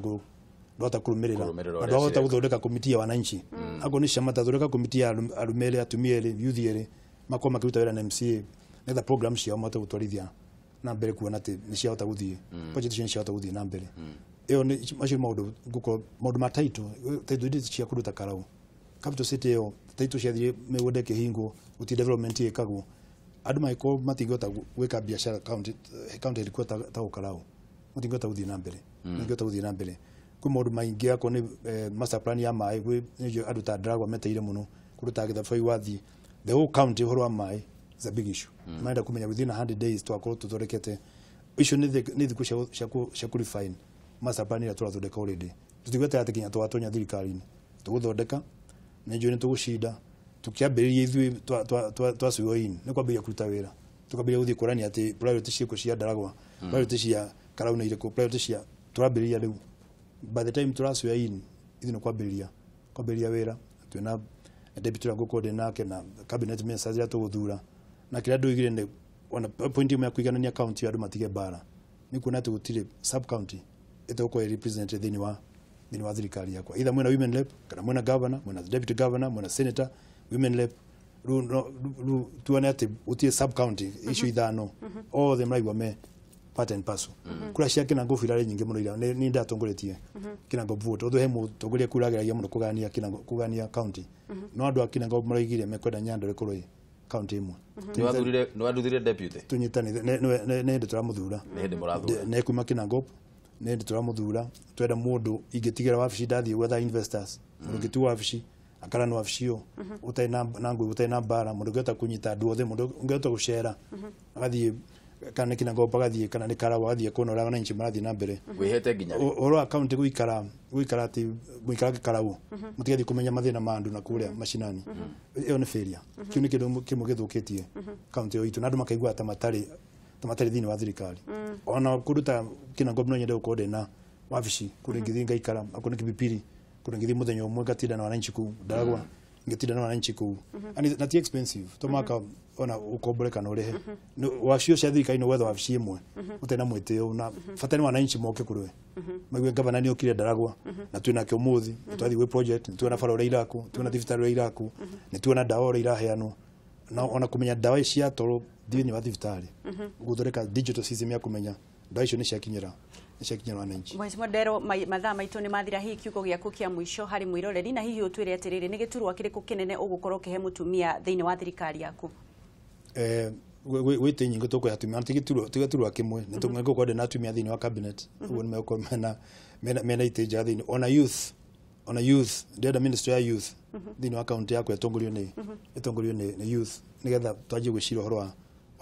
kũrũmĩrĩra na ndũrahota gũthondeka committee ya wananchi akorwo nĩ Shamata thondeka committee ya arũme erĩ atumia erĩ youth erĩ makorwo makĩruta wĩra na MCA nĩgetha program ciao mahote gũtwarithia na mbere kuona atĩ nĩ ciahota gũthiĩ budget icio nĩ ciahota gũthiĩ na mbere ĩyo nĩ macio maũndũ ngũkorwo maũndũ ma title title cia kũndũ ta Karau capital city ĩyo title ciathire mĩgũnda ĩkĩhingwo gũtirĩ development ĩkagwo andũ mangĩkorwo matingĩhota gwĩka biacara county headquarter ta Karau matingĩhota gũthiĩ na mbere matingĩhota gũthiĩ na mbere kwĩ maũndũ maingĩ akorwo nĩ master plan ya maĩ kwĩ andũ ta Ndaragwa meteire mũno kũndũ ta Gĩthabai wathiĩ the whole county ũhoro wa maĩ is a big issue. Marenda kumenya within 100 days twakorwo tũthondekete icio nĩ thikũ cia kũ refine master plan ĩrĩa tũrathondeka already tũtigweterera atĩ kinya twatonya thirikari-inĩ tũgũthondeka nĩ njũĩ nĩ tũgũcinda tũkĩambĩrĩria ithuĩ twaciwo in nĩ kwambĩrĩria kũruta wĩra tũkambĩrĩria gũthiĩ kũrania atĩ priority ciĩkũ cia Ndaragwa priority cia Karau nĩ irĩkũ priority cia tũrambĩrĩria rĩu by the time tũraciwa in ithuĩ nĩ kwambĩrĩria wĩra twĩna deputy ũrĩa ngũkorwo ndĩ nake na cabinet ministers arĩa tũgũthura na kĩrĩa ndoigire nĩ ona point ĩmwe ya kũiganania county andũ matige mbara nĩ kuona atĩ gũtirĩ sub county ĩtagũkorwo represented thĩinĩ wa thirikari yakwa either mwena women rep kana mwena governor mwena deputy governor mwena senator women rep rĩu tuone atĩ gũtirĩ sub county icio ithano othe maraigua me part and parcel kura cia Kinango irarĩ nyingĩ mũno iria nĩ ndatongoretie Kinango vote although he mũtongoria kura ageragia mũno kũgania Kinango kũgania county no andũ a Kinango maraigire mekwenda Nyandarua ĩkorwo ĩ county ĩmwe. Nĩ wathurire deputy tũnyitane nĩ hĩndĩ tũramũthura nĩ hĩndĩ mũrathura nĩ kuma Kinangop nĩ hĩndĩ tũramũthura twenda mũndũ ingĩtigĩra wabici ndathiĩ gwetha investors mũndũ ũngĩtigwo wabici akarana wabici ĩyo ũtarĩ na ngũĩ ũtarĩ na mbara mũndũ ũngĩhota kũnyita andũ othe mũndũ ũngĩhota gũcera agathiĩ kana nĩ Kinangop agathiĩ kana nĩ Karau agathiĩ kuona ũrĩa wananchi marathiĩ na mbere wĩhete nginya rĩ ũhoro wa county gũikara atĩ mũikara Karau mũtigathiĩ kũmenya mathĩna ma andũ na kũrĩa macinani ĩyo nĩ failure kĩu nĩ kĩndũ kĩmwe gĩthũkĩtie county ĩyo itũ na andũ makaigua ta matarĩ thĩinĩ wa thirikari ona kũndũ ta Kinangop no nyende gũkorwo ndĩna wabici kũndũ ingĩthiĩ ngaikara akorwo nĩ Kipipiri kũndũ ingĩthiĩ mũthenya ũmwe ngatinda na wananchi kũu Ndaragwa ngĩtinda na wananchi kũu na ti expensive to maka ona ũkombore kana ũrĩhe wabici cia thirikari nĩ gwetha wabici ĩmwe ũtarĩ na mwĩtĩo na bata nĩ wananchi moke kũrĩ we maigue gavana nĩ okire Ndaragwa na twĩ nake ũmũthĩ nĩ twathiĩ gwĩ project nĩ tuona bara ũrĩa irakwo tuona thibitarĩ ũrĩa irakwo nĩ tuona ndawa ũrĩa iraheanwo na ona kũmenya ndawa cia toro thĩinĩ wa thibitarĩ gũthondeka digital system ya kũmenya Ndawa icio nĩ ciakinyĩra wananchi. Mheshimiwa Ndero, mathaa maitũ nĩ mathira, hihi kiugo gĩaku kĩa mũico harĩ mwĩroreri, na hihi ũtwĩre atĩrĩrĩ, nĩ gĩturwa kĩrĩkũ kĩnene ũgũkorwo ũkĩhe mũtumia thĩinĩ wa thirikari yaku? Gwĩ itĩ nyingĩ tũkũhe atumia, ti gĩturwa kĩmwe, nĩ tũgũkorwo ndĩ na atumia thĩinĩ wa cabinet, ũguo nĩ megũkorwo mena itĩ njega thĩinĩ. Ona youth, ndĩrenda ministry ya youth thĩinĩ wa kaunti yakwa ĩtongorio nĩ youth, nĩgetha twanjie gwĩciria ũhoro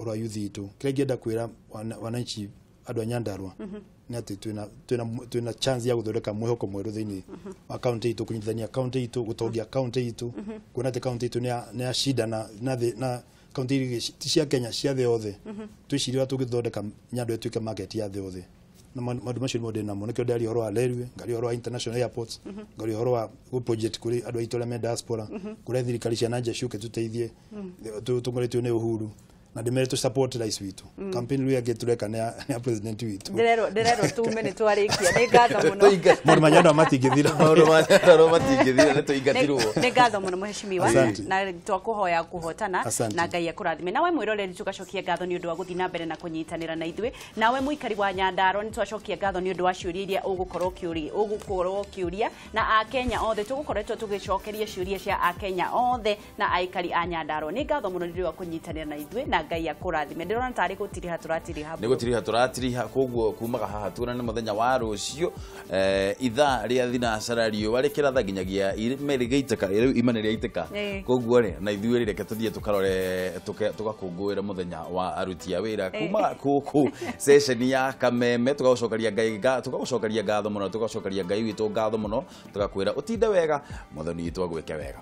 wa youth itũ. Kĩrĩa ingĩenda kwĩra wananchi andũ a Nyandarua nĩ atĩ twĩna chance ya gũthondeka mwĩhoko mwerũ thĩinĩ wa kaunti itũ, kũnyitithania kaunti itũ, gũtongia kaunti itũ, kuona atĩ kaunti itũ nĩ ya shida na kaunti iria ti cia Kenya, cia thĩ yothe. Twĩcirie ũrĩa tũngĩthondeka Nyandarua ĩtuĩke market ya thĩ yothe. Na maũndũ macio nĩmo ndĩ namo, nĩkĩo ndĩraria ũhoro wa railway, ngaria ũhoro wa international airports, ngaria ũhoro wa gũ project kũrĩ andũ aitũ arĩa me diaspora, kũrĩa thirikari cia nanja ciũke tũteithie, tũtongoretio nĩ Uhuru, na ndĩmere tũ support rais witũ. Campaign rĩu ĩngĩ tũreka nĩ ya president witũ. Ndĩrerwo tume nĩ twarĩkia. Nĩ ngatho mũno. Maũndũ ma Nyandarua matingĩthira. Maũndũ ma Nyandarua matingĩthira, nĩ tũingatirwo. Nĩ ngatho mũno mheshimiwa, na twakũhoya kũhotana na Ngai akũrathime. Nawe mwĩroreri tũgacokia ngatho nĩ ũndũ wa gũthiĩ na mbere na kũnyitanĩra na ithuĩ. Nawe mũikari wa Nyandarua nĩ twacokia ngatho nĩ ũndũ wa ciũria iria ũgũkorwo ũkĩũria, na Akenya othe tũgũkoretwo tũgĩcokeria ciũria cia Akenya othe na aikari a Nyandarua. Nĩ ngatho mũno nĩ ũndũ wa kũnyitanĩra na ithuĩ, na Ngai akũrathime. Ndĩrona tarĩ gũtiriha tũratiriha. Nĩ gũtiriha tũratiriha, koguo kumaga haha tuonane mũthenya wa rũciũ, ithaa rĩa thinacara riũa rĩkĩratha nginyagia ime rĩgĩitĩka, rĩu ima nĩ rĩaitĩka. Koguo rĩ, na ithuĩ rĩ, reke tũthiĩ tũkarore tũgakũngũĩra mũthenya wa aruti a wĩra kuma gũkũ ceceni ya Kameme. Tũgagũcokeria Ngai tũgagũcokeria ngatho mũno, tũgacokeria Ngai witũ ngatho mũno, tũgakwĩra ũtinde wega, Mwathani witũ agwĩke wega.